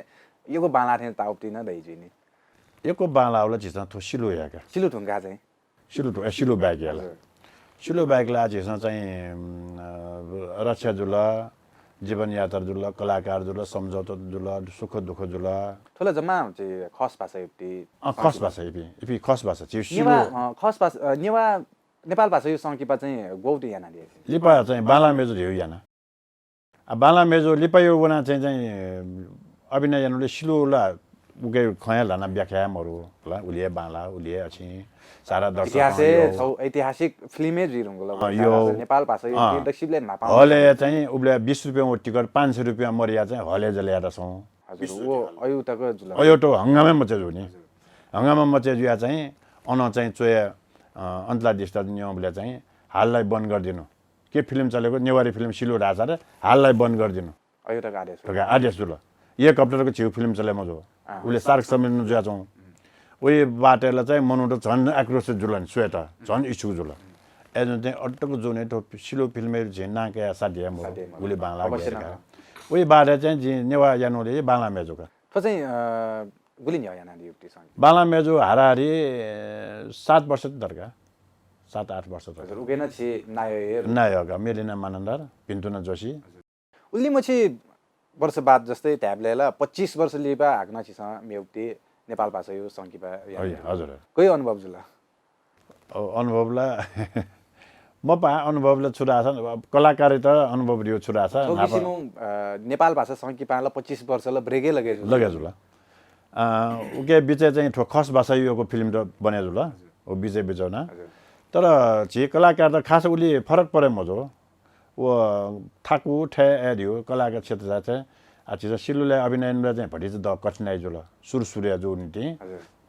यगो बाला थें ताउप्ती न दइ जुइनी। यगो बाला होला झिसं थो सिलु याका। सिलु ढुङ्गा चाहिँ। सिलु ढु- ए, सिलु बाइक याला। हजुर। सिलु बाइक ला झिसं चाहिँ उम्, अ, रक्षा जुल, जीवन यात्रा जुल, कलाकार जुल, सम्झौता जुल, सुख दुःख जुल। थोला जम्मा चाहिँ खस भाषा युक्ति अँ, खस भाषा इपि इपि खस भाषा झिउ सिलु नेवा अ, खस भाषा अ, नेवा नेपाल भाषा यु संकिपा चाहिँ गोउटी याना दिए। लिपा चाहिँ बाला मेजु झिउ याना। आ बाला मेजु लिपा यु वना चाहिँ चाहिँ अभिनय यानुले सिलु ला उके खया लाना व्याख्या मरु ला उलिए बाला उलिए अछि सारा दर्शक इतिहास यो छौ ऐतिहासिक फिल्म जुइ रंगु ल अँ, यो नेपाल भाषा यु अँ। दक्षिबले नापा हले चाहिँ उबले बीस रुपैयाँ वो टिकट पाँच सौ रुपैयाँ मरिया चाहिँ हले जले यादा छौं। हजुर वो अयु तक जुल अयो तो हंगामे मचे जुनी। हंगामा मचे जुया चाहिँ अन चाहिँ चोय अन्तला दिस्ता नियमले चाहिँ हाललाई बन्द गरिदिनु। के फिल्म चलेको नेवारी फिल्म सिलु ढाचा रे हाललाई बन्द गरिदिनु। अयो तक आदेश। तक आदेश जुल। एक हप्ता तक झिउ फिल्म चले मजो। अँ। उले सार्क सम्मेलन जुया छौं। उही बाटेला चाहिँ मनु त झन आक्रोश जुल नि स्वेत झन इच्छुक जुल। एजन चाहिँ अटक जुने त सिलु फिल्म झे ना के साध्य मो। साध्य मो। उले बांला अवश्य गेर ना। का। उही बाटे चाहिँ जि नेवा यानुले बांला मेजुका। थो चाहिँ अ, गुलि न्ह्यः याना दियो ती संगे। बांला मेजु हाराहारी सात वर्ष त दरका। सात आठ वर्ष त। हजुर उगेन छि नायो हे। नायो का मेलिना मानन्धर भिन्तुना जोशी। उल्ली मछि वर्ष बाद जस्तै ढ्याब्लेला पच्चिस वर्ष लिपा हाकना छिसं मेउक्ति नेपाल भाषा यो संकिपा या। हजुर। कोही अनुभव जुल। अनुभवला मपा अनुभवला छुरा छ। कलाकारिता अनुभव रियो छुरा छ। नेपाल भाषा संकिपाला पच्चिस वर्षला ब्रेके लगे जुल। लगे जुल। उके बिचे चाहिँ ठो खस भाषा योको फिल्म त बने जुल। ओ बिचे बिचौना। तर झी कलाकार त खास उली फरक परे मजो। व थाकु ठे ए दियो कलाकार क्षेत्र जाते। आ झी सिलुले अभिनय चाहिँ भटिच द कठिनाइ जुल। सुरु सुरु या जो निति।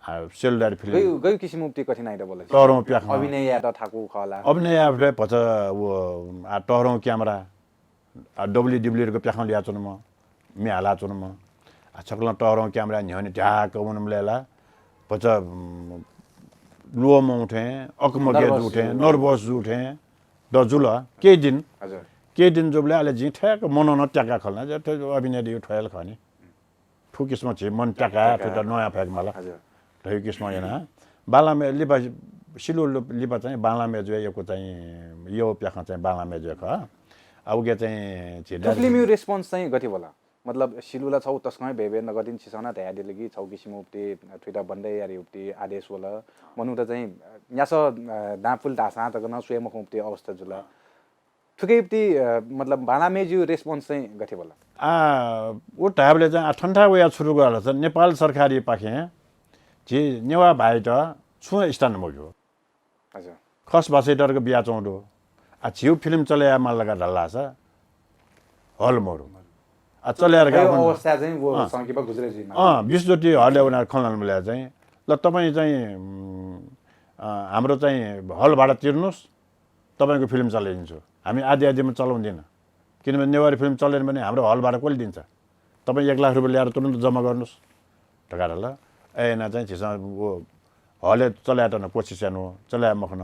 सेलुलर फिल्म गयु गयु किसिम उपति कठिनाइ त बोल। तहरौं प्याखं अभिनय या त थाकु खला। अभिनय या भच वो आ तहरौं क्यामेरा आ डब्ल्यू डब्ल्यू को प्याखं लिया चुनम। मे हाला चुनम। आ छकलं तहरौं क्यामेरा न्ह्यने ढ्याक वनम लेला। भच लुवम उठे अकमगे जुठे नर्भस जुठे। द जुल। के दिन। हजुर। के दिन जुबले अले जिं ठ्याक मनन त्याका खलना जे अभिनय दियो ठयल खनी। ठु किसिम झी मन त्याका ठुटा नया फयक माला। हजुर। ठयु किसिम याना बालामे लिपा सिलु लिपा चाहिँ बालामे जुया यको चाहिँ यो प्याखं चाहिँ बालामे जुया ख। आ उके चाहिँ झी फिल्म यु रेस्पोन्स चाहिँ गति बोला। मतलब सिलुला छौ तस्कं बेबे नगदिन छिसना धया दिल कि छौ किसिम उपति ठुटा बन्दै यारी उपति आदेश वल। मनु त चाहिँ न्यास दापुल दासा तक न स्वयं उपति अवस्था जुला। थुकैपति मतलब बालामे ज्यू रेस्पोन्स चाहिँ गथे बोला। आ उ धाबले चाहिँ आ ठन्ठा वया छुरु गराल छ नेपाल सरकारी पाखे। झी नेवा भाइ त छु स्थान मग्यो। हजुर। खस भाषै डरक बिया चौडो। आ झिउ फिल्म चले या माल लगा ढल्ला छ। हल मरु। आ चले यार का अवस्था चाहिँ वो संकिपा गुजरे जी। अ विश्वज्योति हल उना खलन मिले चाहिँ ल तपाईं चाहिँ हाम्रो चाहिँ हल भाडा तिर्नुस्। तपाईंको फिल्म चलाइदिन्छु। हामी आधी आधीमा चलाउँदिन। किनभने नेवारी फिल्म चलेन भने हाम्रो हल भाडा कसले दिन्छ। तपाईं एक लाख रुपियाँ ल्याएर तुरुन्त जम्मा गर्नुस्। ढकाढल। ए ना चाहिँ झिसं वो हले चलायत न कोसिस यानु चलाय मखन।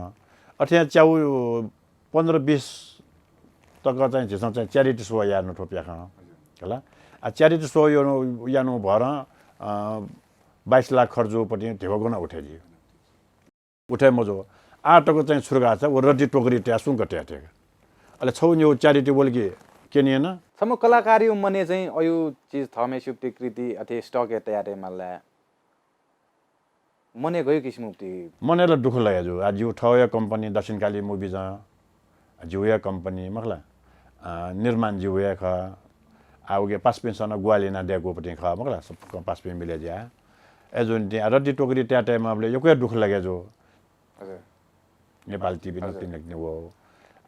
अथे च्याउ पन्ध्र बिस तक चाहिँ झिसं चाहिँ च्यारिटी सो यानु थोपिया खन। हला। आ च्यारिटी सो यानु भर अ बाइस लाख खर्च जूपतिं धिबा गन उठे जी। उठे मजू। आः तक चाहिँ छु धकाः व रद्दी टोकरी तया सुंक तया तया। अले छौ न्यू charity वल कि केनियन। छम्ह कलाकारयु मने चाहिँ अयु चिज थःम्हेसियुक्ति कृति अथे stock-य् तया तये माल ला? मने गयु किसिमयुक्ति? मने ला दुःख लगे जू। आ, जिउ थौया company दक्षिणकाली movie जं, जिउया company मखला, अ, निर्माण जिउया खः। आ, उके पासापिन्सं नं ग्वाहालि याना दय्कूपतिं खः मखला, सब पासापिं मिले ज्या। अय् जुन तिं, आ, रद्दी टोकरी तया तये माबले यक्व दुःख लगे जू। हजुर। नेपाल TV नं हजुर। तिन तिन वो।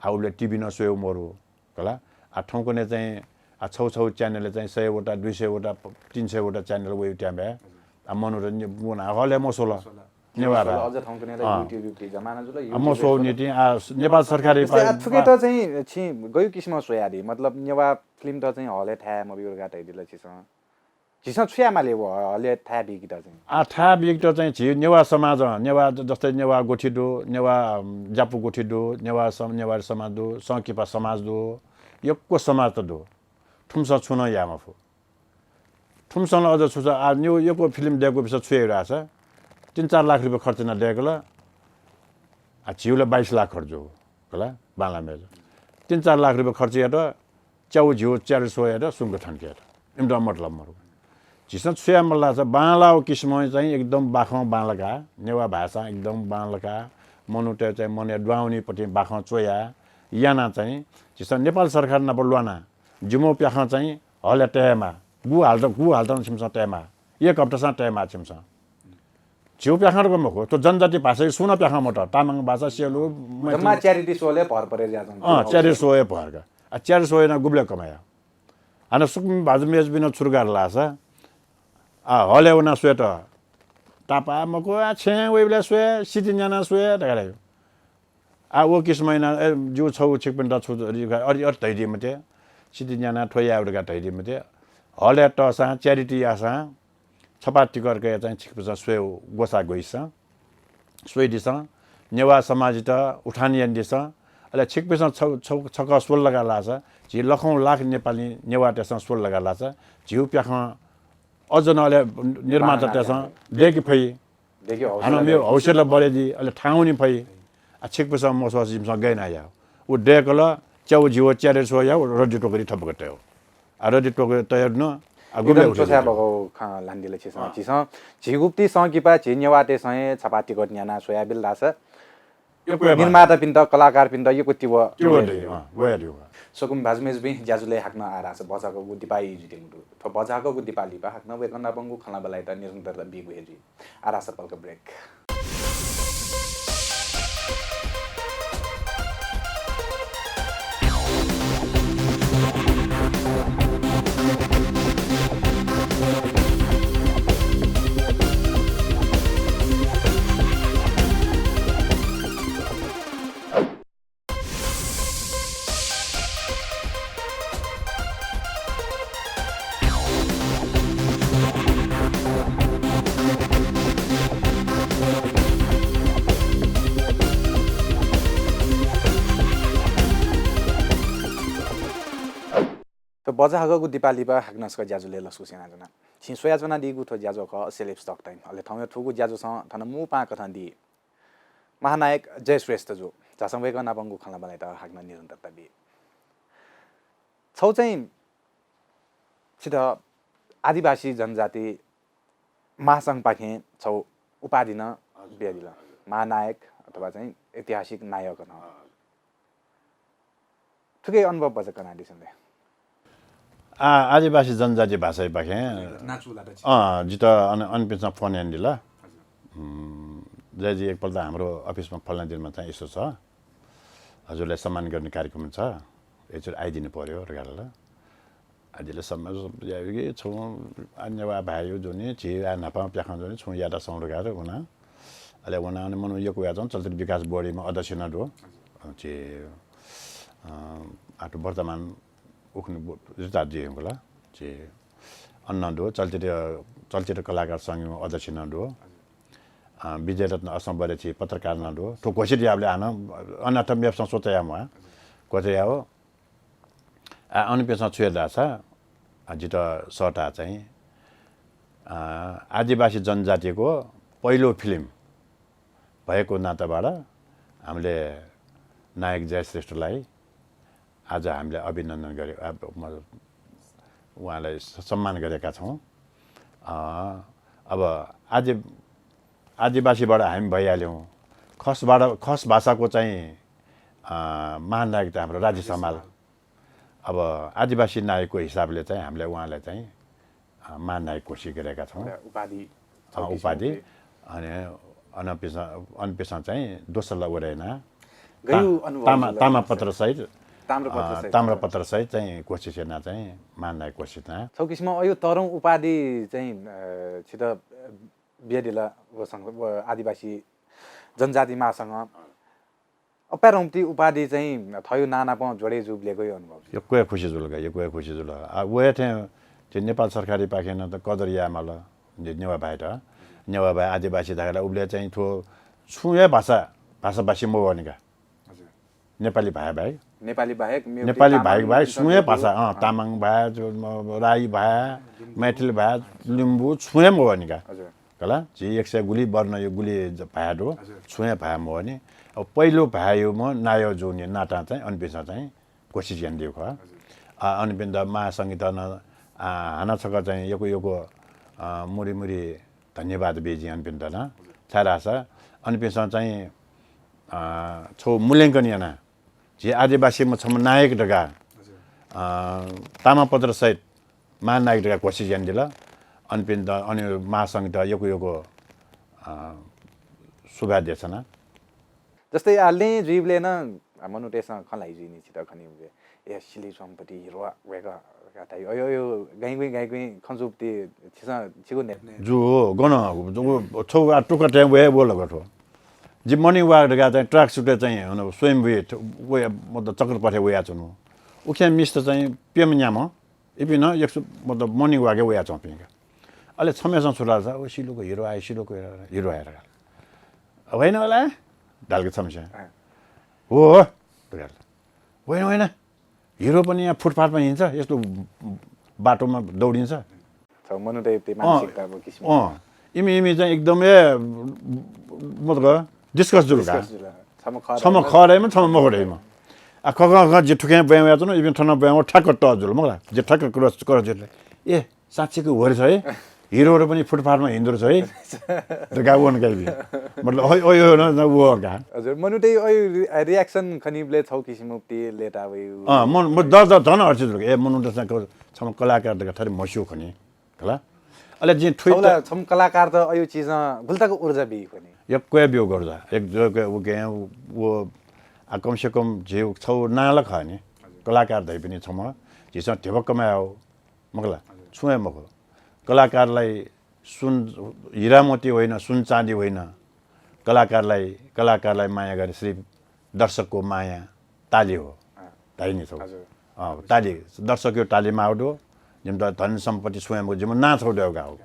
आ, उबले TV नं स्वयेउ मरु। कला। आ, थौंकन्हय् चाहिँ, आ, छौ छौ channel-य् चाहिँ सय वटा, दुई सय वटा, प-, तीन सय वटा channel वयु त्याम्बे। आ, मनोरञ्जन गुण, आ, हले मसोल। मसोल। नेवाः मसोल, भाय्। अझ थौंकन्हय् अँ। YouTube, YouTube जमाना जुल, आ, YouTube मसोल स्वल। निति, आ, स-, नेपाल सरकार जस्तै, आ, पा-, थुके त पा- चाहिँ छि गयु किसिम स्वयादी, मतलब नेवाः film त चाहिँ हले थाय् मबिउरगा तैदिल छिसं। झीसं छु याये माले व हले थाय् बीकित चाहिँ? आ, थाय् बीकित चाहिँ झी नेवाः समाज, नेवाः ज-, जस्तै नेवाः गुथि दु, नेवाः, अम, ज्यापु गुथि दु, नेवाः सम-, नेवारी समाज दु, संकिपा समाज दु, यक्व समाज त दु। थुमिसं छु नं याये मफु। थुमिसं ला अझ छु छ, आ, न्यू यक्व film दय्कूपिसं छु याइ धाःसा, तीन चार लाख रुपियाँ खर्च याना दय्कल, आ, झीउ ला बाइस लाख खर्च जू, कला, बांला मेज। तीन चार लाख रुपियाँ खर्च यात, च्याउ झिउ च्यारे स्वयात सुंक थन्केत। इमित मतलब मरु। झीसं छु याये माल धाःसा बांलाउ किसिमं चाहिँ एकदम बाखं बांलाका, नेवाः भाय्‌सां एकदम बांलाका, मनूत चाहिँ मनय् द्वाउनीपतिं बाखं च्वया, याना चाहिँ झीसं नेपाल सरकार नाप ल्वाना, जिमो प्याखं चाहिँ हले तयेमा, गु हालत, गु हालत छिमिसं तयेमा, एक हप्तासां तयेमा छिमिसं। झिउ प्याखं रक मखु, थ्व जनजाति भाषा सुं नं प्याखं मत, तामाङ भाषा, सेलु, मैथिली। जम्मा charity show-ले भर परे ज्याजं। अँ, charity show-य् भर का। आ, charity show याना गुबले कमाया। हानं सुकुम भाजु मेजबिन छुरुगार लासा, आ, हले वना स्वयेत। तापा मखु, आ, छेँ वइबले स्वये, सिति न्याना स्वये, धकाः धायो। आ, व किसिम याना, ए, जिउ छौ छिकपिन्त छु, अरि, अरि धैदी मते। सिति न्याना थ्व याये धकाः धैदी मते। हले तःसां, charity यासां, छपा टिकट कया चाहिँ छिकपिसं स्वये ग्वसा ग्वइसं, स्वइदिसं, नेवाः समाजयात उठान यानादिसं, अले छिकपिसं छ-, छ-, छकः स्वल लगा लासा, झी लखौं लाख नेपाली नेवाःतय्‌सं स्वल लगा लासा, झिउ प्याखं अझ नं अले निर्माता तय्‌सं दय्‌के फइ। दय्‌के हौसला हानं मेव दय्‌के। हौसला बढे दी, अले थाहां वने फइ। आ, छिकपिसं मसोस जिमिसं गय् याना या। उ दय्‌कल, च्याउ झिउ च्यारे स्वया, उ रद्दी टोकरी थपक तयो। आ, रद्दी टोकरी तयो न, आ, गुबले एकदम उठे च्वछाय् दु। बगौ खँ ल्हानादिल छिसं। अँ। झीसं, झी गुप्ति संकिपा, झी नेवाःतय्‌सं हे छपा टिकट न्याना स्वयाबिल धाःसा, यक्व हे निर्मातापिन्त, कलाकारपिन्त यक्व तिव तिव तिव दे, दे। अँ, वया दे, वया। स्वकुमि भाजु मेजुपिं, ज्याझ्वलय् हाकनं आः धाःसा भचाःहाकःगु दिपाः जुइत्यंगु दु। थ्व भचाःहाकःगु दिपाः लिपा हाकनं वय्‌कः नापंगु खँल्हाबल्हायात निरन्तरता बीगु हे जुइ। आः धाःसा पलख break। थ्व भचाःहाकःगु दिपाः लिपा हाकनं छकः ज्याझ्वलय् लसकुस यानाच्वना। छिं स्वयाच्वनादीगु थ्व ज्याझ्वः खः Celebs Talk Time। अले थौंया थुगु ज्याझ्वःसं थन मू पाहां कथं दी महानायक जय श्रेष्ठ जु। झासँ वय्‌कः नापंगु खँल्हाबल्हायात हाकनं निरन्तरता बी। छौ चाहिँ छित आदिवासी जनजाति महासंघपाखें छौ उपाधि नं हजुर, बियादिल। हजुर। महानायक अथवा चाहिँ ऐतिहासिक नायक नं। हजुर। थुके अनुभव भचा कनादिसँ ले। आ, आदिवासी जनजाति भाषापाखें हजुर, नाचुला त अँ, जित अन-, अनपिन्सं फोन यानादिल। हजुर। उम्, जयजी एकपल्ट हाम्रो अफिसमा फलाना दिनमा चाहिँ यसो छ, हजुरलाई सम्मान गर्ने कार्यक्रम छ, एकचोटि आइदिनु पर्‍यो धकाः धाल। आदिले सम्मान याइगु छौँ, आ, नेवाः भाय्‌यो जुनि, झी आ न्हापां प्याखं जुनि, छौँ यात सौँ धकाः वना। अले वना अन मनू यक्व यात चलचित्र विकास बोर्डमा अध्यक्ष नं दु। झी, अ, आत वर्तमान उखुन्हु बो-, रिटायर्ड जुइ हुँकल। झी अन नं दु, चलचित्र, चलचित्र कलाकार संघ अध्यक्ष नं दु। अ, विजयरत्न असंबरे झी पत्रकार नं दु। थ्व घोषित याबले हानं अनाथ मेप्सं सोच याये म्वाः। घोषित याव। आ, अनपिन्सं छु यात धाःसा, आ, जित सःता चाहिँ अ, आदिवासी जनजातिको पहिलो फिल्म भएको नाताबाट हामीले नायक जय श्रेष्ठलाई आज हामीले अभिनन्दन गरे-, अ, मतलब, उहाँलाई स-, सम्मान गरेका छौँ। अ, अब आदि-, आदिवासीबाट हामी भइहाल्यौँ। खसबाट, खस भाषाको चाहिँ, अ, महानायक त हाम्रो राजेश हमाल। अब आदिवासी नायकको हिसाबले चाहिँ हामीले उहाँलाई चाहिँ, अ, महानायक घोषित गरेका छौँ। एउटा उपाधि, अ, उपाधि। अनि अनपिस-, अनपिसं चाहिँ दोस्रो लवरेना गयु ता-, अनुभव तामा, तामापत्र सहित, ताम्रपत्र अ, सहित। ताम्रपत्र सहित चाहिँ घोषित याना चाहिँ महानायक घोषित याना। छौ किसिम अयु तरौं उपाधि चाहिँ, अ, छित, अ, बियादिल वसंग, व आदिवासी जनजाति महासंघ। अपाय् रौंपति उपाधि चाहिँ थयु नानापं जोडे जुबले गयु अनुभव। यक्व हे खुसी जुल का, यक्व हे खुसी जुल। आ, वहे थें, थें नेपाल सरकारी पाखें न त कदर यायेमाल। ने-, नेवाः भायेत। नेवाः भाय् आदिवासी धाःगु ला उबले चाहिँ थ्व छुं हे भाषा, भाषाभाषी मवःनि का। हजुर। नेपाली भाय् बाहेक। नेपाली बाहेक, मेउ नेपाली तामाङ भाय् बाहेक छुं हे भाषा, अँ, अँ। तामाङ भाय्, जो, म, राई भाय्, मैथिली भाय्, लिम्बू, छुं हे मवःनि का। हजुर। कला, झी एक सय गुलि वर्ण यो गुलि ज-, भाय् दु, हजुर। छुं हे भाय् मवःनि। अब पहिलो भाय् यो म नायः जूनि नातां चाहिँ अनपिसं चाहिँ घोषित यानादिउ खः। हजुर। आ, अनपिन्त महासंघित न, आ, हानं छकः चाहिँ यक्व यक्व, आ, मुरी मुरी धन्यवाद बी जिं अनपिन्त न। हजुर। छाय्धाःसा अनपिसं चाहिँ, आ, छौ मूल्यांकन याना, झी आदिवासीम्ह छम्ह नायक धकाः, हजुर। आ, तामापत्र सहित महानायक धकाः घोषित यानादिल। अनपिन्त, अनि महासंघित यक्व यक्व, आ, सुभाय् देछाना। जस्तै आ, लँय् जुइबलय् नं, आ, मनूतय्सं खँ ल्हाइ जुइनि छित खनी उबे। ए, सिलय् च्वंपति हिरो वय्कः, वय्कः धाइ। अयो, अयो, गाइगुइँ, गाइगुइँ खँ जूपति छिसं, छिगु ने-, जु, गन, व, छौ आ टुक्का थें वये वल गथो। जि morning walk धकाः चाहिँ track suit चाहिँ, हन, स्वयम्भू थ-, वया, मतलब, चक्रपथय् वयाच्वनु। उखें मिस्त चाहिँ प्यम्ह न्याम्ह, इपिं नं एक सु-, मतलब, morning walk-य् वयाच्वंपिं का। अले छम्हय्सं छु धाल सा, "ओ, सिलुको हिरो आयो, सिलुको हिरो, हिरो आयो" धकाः। "होइन होला?" धाल कि छम्हय्सं। अँ। "हो, हो" धकाः। "होइन, होइन, हिरो पनि यहाँ फुटपाथमा हिँड्छ, यस्तो बाटोमा दौडिन्छ।" छ मनूतय् मानसिकता अब किसिम। अँ, इमि, इमि चाहिँ एकदमै, मतलब, discuss जुल का। Discuss जुल। छम्ह खः छम्ह धइमा। खः धइमा, छम्ह मखु धइमा। आ, खः, खः, खः, जि थुखें ब्वय् वयाच्वनु, इपिं थन ब्वय् वं ठ्याक्क तः जुल, मखुला। जि ठ्याक्क cross, cross जुल। ए, साँच्चीकै हो रहेछ है। हिरोहरू पनि फुटपाथमा हिँड्दो रहेछ है। धकाः वन का इपिं। मतलब, ओइ, ओइ, ओइ, न, न, वो का। हजुर, मनूतय् ओइ रि-, reaction खनीबलय् छौ किसिम उक्ति लेता वयु। अँ, मन, म द, द, झन हर्षित जुल का। ए, मनूतय्सं क-, छम्ह कलाकार धकाः थथे म्हस्यू खनी। खला? अले जिं थुइत छौला छम्ह कलाकार त अयु चिजं गुलि तक ऊर्जा बी खनी। यक्व हे ब्यू ऊर्जा। एक जो के उ के उ, आ, कम से कम जे छौ नां ला खः नि। हजुर। कलाकार धइपिनि छम्ह झीसं धिबा कमाये हो। मखुला? हजुर। छुं हे मखु। कलाकारलाई सुन, हिरा मोती होइन, सुन चाँदी होइन। कलाकारलाई, कलाकारलाई माया गर्ने सिर्फ दर्शकको माया, ताली हो। अँ। धाइ नि छौ। हजुर। अँ, ताली, दर्शकको ताली माउ दु, जिमित धन सम्पत्ति छुं हे मखु, जिमिगु नां छौ दय्‌कू हो।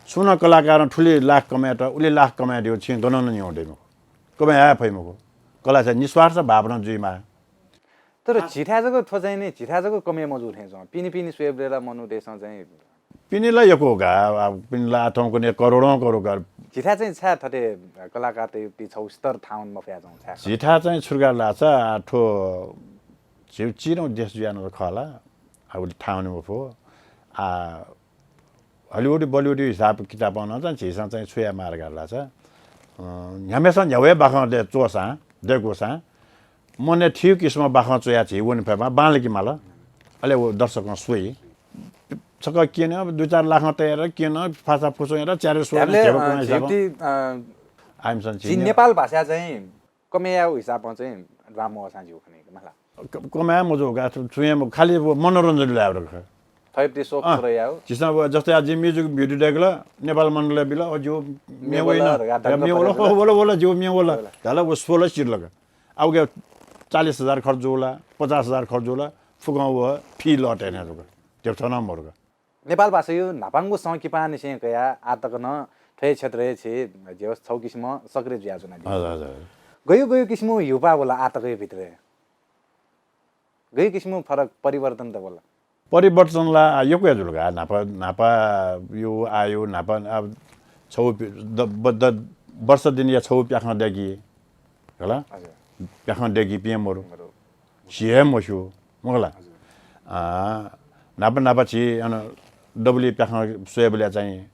सुं नं कलाकारं थुलि लाख कमायेत, उलि लाख कमाये धइगु छिं गनं नं न्यं दइ मखु। कमाये हे फइ मखु। कला चाहिँ निस्वार्थ भावना जुइमाः। तर झीथाय् जक थ्व चाहिँ नि, झीथाय् जक कमय् मजू थें च्वं। पिने पिने स्वयेबलय् ला मनूतय्सं चाहिँ पिने ला यक्व का, आ, पिने ला आः थौंकन्हय् करोडौं करोड का। झीथाय् चाहिँ छाय् थथे कलाकारतय् छौ स्तर थाहां वने मफया च्वं छाय्? झीथाय् चाहिँ छु धकाः धाःसा, आ, थ्व झीगु चिधंगु देश जुयाः नं खः ला, आ, उलि थाहां वने मफु। आ, हलिउड, बलिउड हिसाब किताबं नं चाहिँ झीसं चाहिँ छु यायेमाः धकाः धाःसा, अँ, न्ह्याम्हय्सं न्ह्यागु हे बाखं दय् च्वःसां, दय्‌कूसां, मनय् थीगु किसिमं बाखं च्वयाः झी वने फयेमाः, बांलाक माल। अले व दर्शकं स्वइ। छकः क्यन, दुई चार लाखं तयार क्यन, फासा फुसं यात, च्यारे स्वः ध्याबले, ध्यबा अ, कमाइ हिसाबं। झीगु, अ, आइमसन झी झी नेपाल भाषा चाहिँ कमय् यायेगु हिसाबं चाहिँ द्वां मवःसां ज्यू खनी का मला। क-, कमय् मजू का, छु, छु याये मखु, खालि व मनोरञ्जन यायेगु का। थय्‌पति शौक अँ, पुरा यायेगु। झीसं व जस्तै आः जिं music video दय्‌कल, नेपाल मण्डलय् बिल, ओ ज्यू म्ये वल, म्ये वल, ढगा ढगा म्ये वल, परे हो, वल, वल, ज्यू म्ये वल। वल। धाल व स्वल सिरल का। आ उके चालिस हजार खर्च जुल, पचास हजार खर्च जुल, फुक्कं व fee लःतय् याना जूगु। ध्यबा छगू नं मदु का। नेपाल भाषाया न्हापांगु संकिपांनिसें कयाः आः तक नं थ्व हे क्षेत्रय् छि ज्यू छौ किसिमं सक्रिय जुयाच्वनादिल। हजुर, हजुर। गयु गयु किसिमं ह्यूपाः वल आः तकया भित्रय्? गयु किसिमं फरक परिवर्तन त वल? परिवर्तन ला यक्व हे जुल का। न्हापा, न्हापा यो आयो, न्हापा आ, छौ पि-, द-, ब-, द-, वर्ष दिनया छौ प्याखं दय्की, हला? हजुर। प्याखं दय्कीपिं मरु। मरु। झी हे मस्यू, मखु ला? हजुर। आ, न्हापा, न्हापा झी अन दबुलिइ प्याखं स्वयेबलय् चाहिँ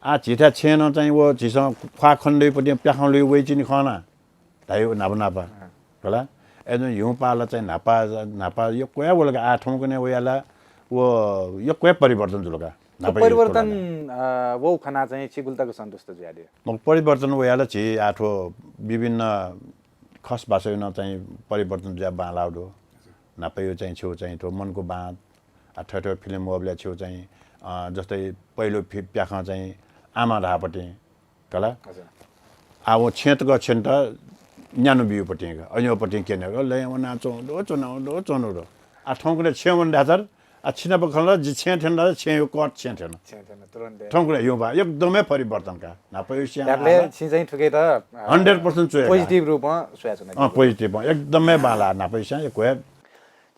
आ, झीथाय् छेँनं चाहिँ व झीसं ख्वाः खनेदइपतिं प्याखं लुइ वइच्वनी खः ना, धाइ न्हापा न्हापा। अँ। हला? अय्‌जूगुलिं ह्युपाः ला चाहिँ न्हापा, न्हापा यक्व हे वल का। आः थौंकन्हय् वयाः ला व यक्व हे परिवर्तन जुल का। न्हापा परिवर्तन, अ, वःगु खनाः चाहिँ छि गुलि तक सन्तुष्ट जुयादिया? मखु, परिवर्तन वयाः ला झी आः थ्व विभिन्न खस भाषाय् नं चाहिँ परिवर्तन जुयाः बांलाःगु दु। न्हापाया चाहिँ छेउ चाहिँ थ्व मनको बाँध, आ, थ्व थ्व फिल्म वःबलय् छेउ चाहिँ, अ, जस्तै पहिलो फि-, प्याखं चाहिँ आमा धाःपतिं, हला? हजुर। आ, व छेँ तक छेँत न्यान्हु ब्यूपतिं, अज्याःपतिं क्यनेगु, लँय् वनाच्वंगु दु, च्वनागु दु, च्वनागु दु। आ, थौंकन्हय् छेँ वन धाःसा, आ, छिनाप खँ ला, जि छेँ थ्यन धाःसा छेँया कट छेँ थ्यन। छेँ थ्यन, तुरुन्त। थौंकन्हय् ह्युपाः एकदमै परिवर्तन का। न्हापाया स्यां याबलय् आः ला छिं चाहिँ थुकियात, अ, hundred percent च्वया का। Positive रूपं स्वयाच्वना। अँ, positive रूपं एकदमै बांलाः न्हापाया स्यां यक्व हे।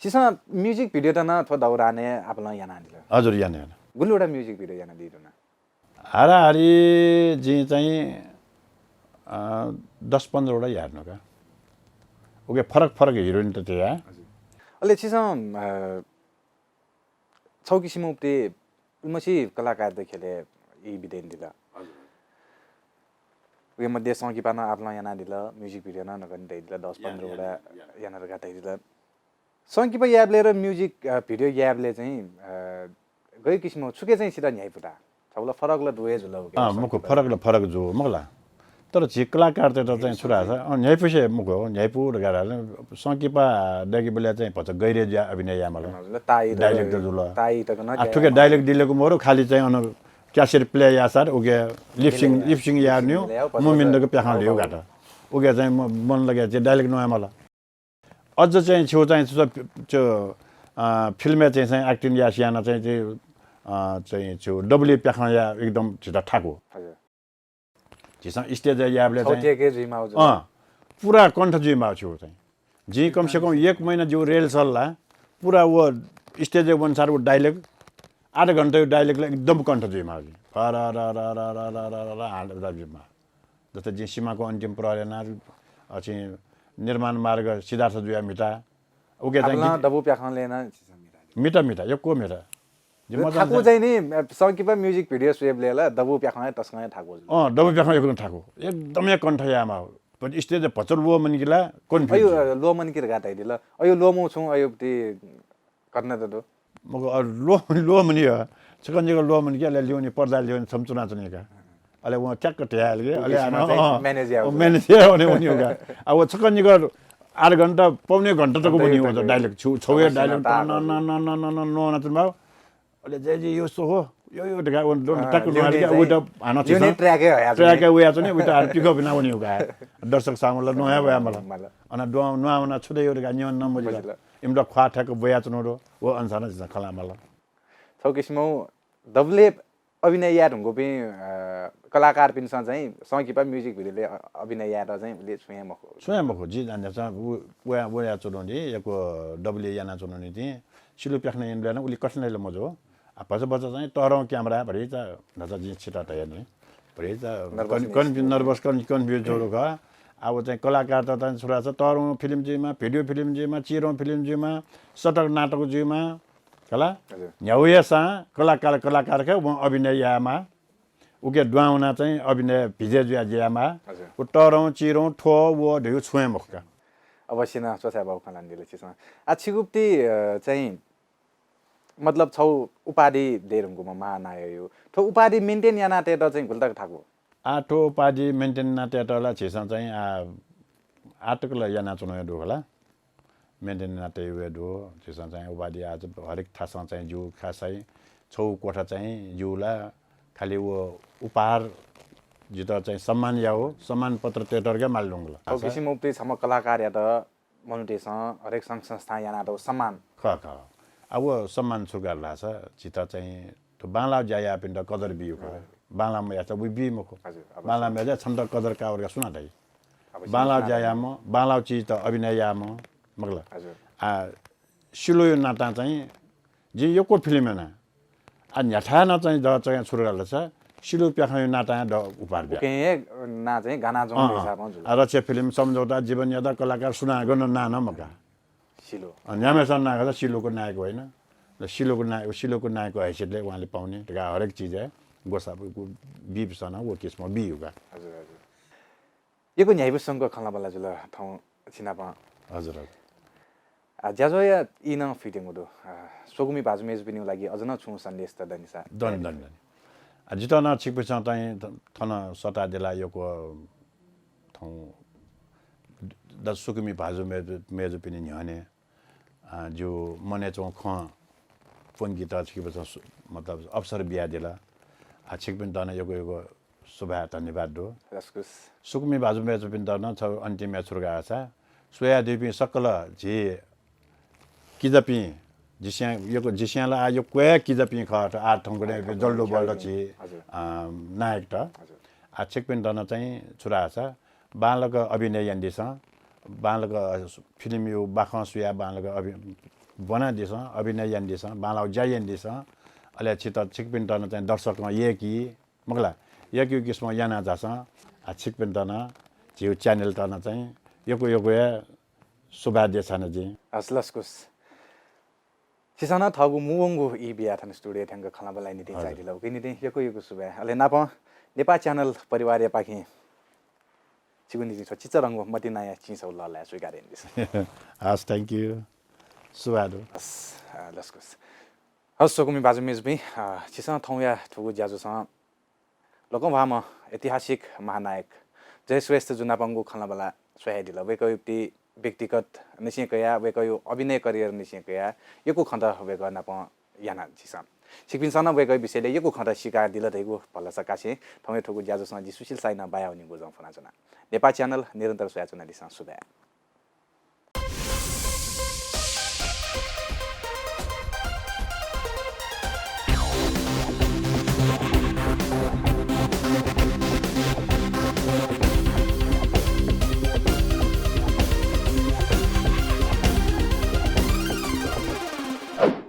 छिसं music video त नं थ्व दौरानय् आपालं यानादिल। हजुर, याना, याना। गुलिवटा music video यानादी धुन? हाराहारी जिं चाहिँ, अ, दस पन्ध्र वटा याये धुन का। उके फरक फरक हिरोइनत तया। हजुर। अले छिसं, अ, छौ किसिमं उपति उलिमछि कलाकारत ख्यलय् ई बिदा यानादिल। हजुर। उके मध्ये संकिपा नं आपालं यानादिल, music video नं नकतिनि तयादिल, दस पन्ध्र वटा याना धकाः तयादिल। संकिपा यायेबलय् र music, अ, video यायेबलय् चाहिँ, अ, गय् किसिमं छुके चाहिँ छित न्ह्याइपुता? छगू ला फरक ला दु हे जुल उके। अँ, मखु, फरक ला फरक जू, मखु ला। तर झी कलाकारतय्त चाहिँ छु धाःसा, अँ, न्ह्याइपुसे मखु, न्ह्याइपु धकाः धाःसा संकिपा दय्केबलय् चाहिँ भचा गहिरे जुयाः अभिनय यायेमाल। ताइ, dialogue त जुल। ताइ तक नं आ, थुके dialogue दिलेगु मरु, खालि चाहिँ अन cassette play याःसार उके lip sync, lip sync याःन्यु, मुमिन्दक प्याखं ल्यू गात। उके चाहिँ म-, मन लगे चाहिँ dialogue नयामाल। अझ चाहिँ छेउ चाहिँ छु, छु, अ, फिल्मय् चाहिँ, चाहिँ acting यासें याना चाहिँ, चाहिँ, अ, चाहिँ छेउ दबुलिइ प्याखं याये एकदम झीत थाकु। हजुर। झीसं stage-य् यायेबलय् चाहिँ छौं take-य् जुइमाः जुल। अँ, पुरा कण्ठ जुइमाः छेउ चाहिँ। जिं कम से कम एक महिना जिगु rehearsal ला, पुरा व stage-य् वनेसार व dialogue, आधा घण्टाया dialogue ला एकदम कण्ठ जुइमाः जुइ। फररररररररर हाड जुइमाः। जस्तै जिं सिमाको अन्तिम प्रहर याना, अ, चाहिँ निर्माण मार्ग सिद्धार्थ जुया म्हिता। उके चाहिँ आपालं गीत दबू प्याखं लय् नं छिसं म्हिता। म्हिता, म्हिता, यक्व म्हिता। जि मजा थाकु चाहिँ नि, अ, संकिपा music video स्वयेबलय् ला दबू प्याखं हे तसकं हे थाकु जुल। अँ, दबू प्याखं एकदम थाकु। एकदमै कण्ठ यायेमाः। But stage भचा ल्वःमंकी ला confuse। अयो, अ, ल्वःमंकी धकाः धयादिल। अयो ल्वःमंगु छुं अयो ति घटना त दु। मखु, अ, ल्वः, ल्वःमनी ह। छकः निकः ल्वःमनी कि, अले ल्यू नि, पर्दा ल्यू नि, छम्ह च्वनाच्वनी का। अले वं ठ्याक्क धयादिल कि, अले हानं, अ, manage याः। Manage याः, वने वनी का। अब व छकः निकः आधा घण्टा, पौने घण्टा तक वनी हो, dialogue छु, छौया dialogue त न, न, न, न, न, न, न, न, न, न, अले जय जी, यो सो हो, यो, यो धकाः वन, वन, अँ, ठ्याक्क ल्यू नि नुहासी का, चाहिँ। उ त हानं ल्यू नि छिसं track-य् हया track-य् वयाच्वनी, उ त हानं pickup याना वनी हो का। दर्शक सामु ला नुहाया वया मला। मला। अन द्वं नुहावना छु दयो धकाः न्यन न मजिल। मजिल। इमित ख्वाः ठ्याक्क ब्वयाच्वनु दु, व अनुसार छिसं खँ ल्हायेमाल। छौ किसिमं दबुलिइ अभिनय याये धुंकूपिं, अ, कलाकारपिन्सं चाहिँ संकिपा music video-लय् अ-, अभिनय यायेत चाहिँ उलि छुं हे मखु। छुं हे मखु, जि जान्ने चाहिँ उ-, वया-, वयाच्वनु नि, यक्व दबुलिइ यानाच्वनु नि, सिलु प्याखं यानाबलय् नं उलि कठिनाइ ला मजू। आ, भचा भचा चाहिँ तःधं camera भरिचा, भचा जिं छित धया नि। भरिचा nervous कन-, नि। Nervous, कन-, confuse जू खः। अब चाहिँ कलाकारत चाहिँ छु धाःसा तःधं film जुइमा, video film जुइमा, चिधं film जुइमा, सटक नाटक जुइमा, हला? हजुर। न्ह्यागु हे सां कलाकार, कलाकार खः, वं अभिनय यायेमाः। उके द्वां वनाः चाहिँ अभिनय भिजय् जुयाः जुयामाः। हजुर। व तःधं, चिधं, थ्व, व धइगु छुं हे मखु का। अवश्य नं, च्वछाय् बाबु खँ ल्हानादिल छिसं। आ, छिगु पति, अ, चाहिँ मतलब छौ उपाधि दये धुंकूम्ह महानायः यु। थ्व उपाधि maintain याना तयेत चाहिँ गुलि तक थाकु? आ, थ्व उपाधि maintain याना तयेत ला झीसं चाहिँ, आ, आःतक ला यानाच्वना हे दु खला। Maintain याना तये हे दु। झीसं चाहिँ उपाधि आज हरेक थासं चाहिँ ज्यू खासै छौ कोठा चाहिँ ज्यू ला खालि व उपहार जितः चाहिँ सम्मान याः हो, सम्मान पत्र तयेत हे माले धुंकल। थ्व किसिमं उपति छम्ह कलाकारयात मनूतय्सं हरेक संघ संस्थां यानातःगु सम्मान। खः, खः। आ, व सम्मान छु का धाःसा झीत चाहिँ थ्व बांलाःगु ज्या याःपिन्त कदर बी खः। हजुर। बांलाः मयाःसा व बी मखु। हजुर, अवश्य। बांलाः मयाःसा छन्त कदर का धकाः सुनां धाइ? अवश्य। बांलाःगु ज्या याःम्ह, बांलाःगु चिजत अभिनय याःम्ह, मखु ला? हजुर। आ, सिलुया नातां चाहिँ जिं यक्व फिल्म याना। आ न्ह्याथाय् नं चाहिँ द चाहिँ छु धाल धाःसा सिलु प्याखंया नातां द उपहार बिया। उकिं हे ना चाहिँ गाना जंगु अँ, अँ। हिसाबं जुल। आ रक्षा फिल्म, सम्झौता, जीवन यात्रा, कलाकार, सुना गन ना नं मका। सिलु। अ, न्याम्हेसं नायक खः, सिलुको नायक होइन। र सिलुको नायक, सिलुको नायकको हैसियतले उहाँले पाउने धकाः हरेक चिजय् ग्वसाः बीपिसं नं व किसिमं बी का। हजुर हजुर। यक्व न्ह्याइपुसेंक खँल्हाबल्हा जुल थौं छिनाप। हजुर हजुर। आ, ज्याझ्वःया ई नं फुइत्यंगु दु। आ, स्वकुमि भाजु मय्जुपिनिगु लागि अझ नं छुं सन्देश त दनि सा? दनि दनि दनि। आ, जितः नं छिकपिन्सं चाहिँ थ-, थन सःतादिला यक्व थौं द-, स्वकुमि भाजु मय्जु-, मय्जुपिनि न्ह्यःने, आ, जिगु मनय् च्वंगु खँ प्वंकेत छिकपिन्सं सु-, मतलब अवसर बियादिला। आ, छिकपिन्त नं यक्व यक्व सुभाय् धन्यवाद दु। लसकुस। स्वकुमि भाजु मय्जुपिन्त नं छगू अन्तिमय् छु धाःसा स्वयादीपिं सकल झी किजापिं, जिस्यां यक्व, जिस्यां ला आ यक्व हे किजापिं खः त, आ थौंकन्हय् जल्दो बल्दो झी, हजुर। अ, नायकत। हजुर। आ छिकपिन्त नं चाहिँ छु धाःसा बांलाक अभिनय यानादिसँ, बांलाक फिल्मया बाखं सुयाः बांलाक अभि-, ब्वनादिसँ, अभिनय यानादिसँ, बांलाःगु ज्या यानादिसँ। अले छित, छिकपिन्त नं चाहिँ दर्शकं यय्की, मखु ला, यय्केगु किसिमं याना झासँ। आ छिकपिन्त नं झीगु channel त नं चाहिँ यक्व यक्व हे सुभाय् देछाना जिं। हस्, लसकुस। छिसं नं थःगु मुंवंगु ई बियाः थन studio थ्यंक खँल्हाबल्हाया निंतिं झायादिल। उकिया निंतिं यक्व यक्व सुभाय्। अले नापं नेपाः channel परिवारया पाखें छिगु निंतिं थ्व चिचाधंगु मतिनाया चिं छगू लःल्हाये स्वीकार यानादिसँ। हस्, thank you। सुभाय् दु। हस्, अ, लसकुस। हस्, स्वकुमि भाजु मय्जुपिं, अ, छिसं थौंया थुगु ज्याझ्वलय् लोकंह्वाःम्ह ऐतिहासिक महानायक जयश्रेष्ठ जु नापंगु खँल्हाबल्हा स्वयादिल। वय्कःया व्यक्तिगत निसें कयाः, वय्कःया अभिनय career निसें कयाः यक्व खँत वय्कः नाप याना झीसं। छिकपिन्सं नं वय्कःया विषयलय् यक्व खँत सीकादिल धइगु भलसा कासें थौंया थुगु ज्याझ्वलय् जि सुशील शाही नं बाया वनीगु जं फ्वनाच्वना। नेपाः channel निरन्तर स्वयाच्वनादिसँ। सुभाय्।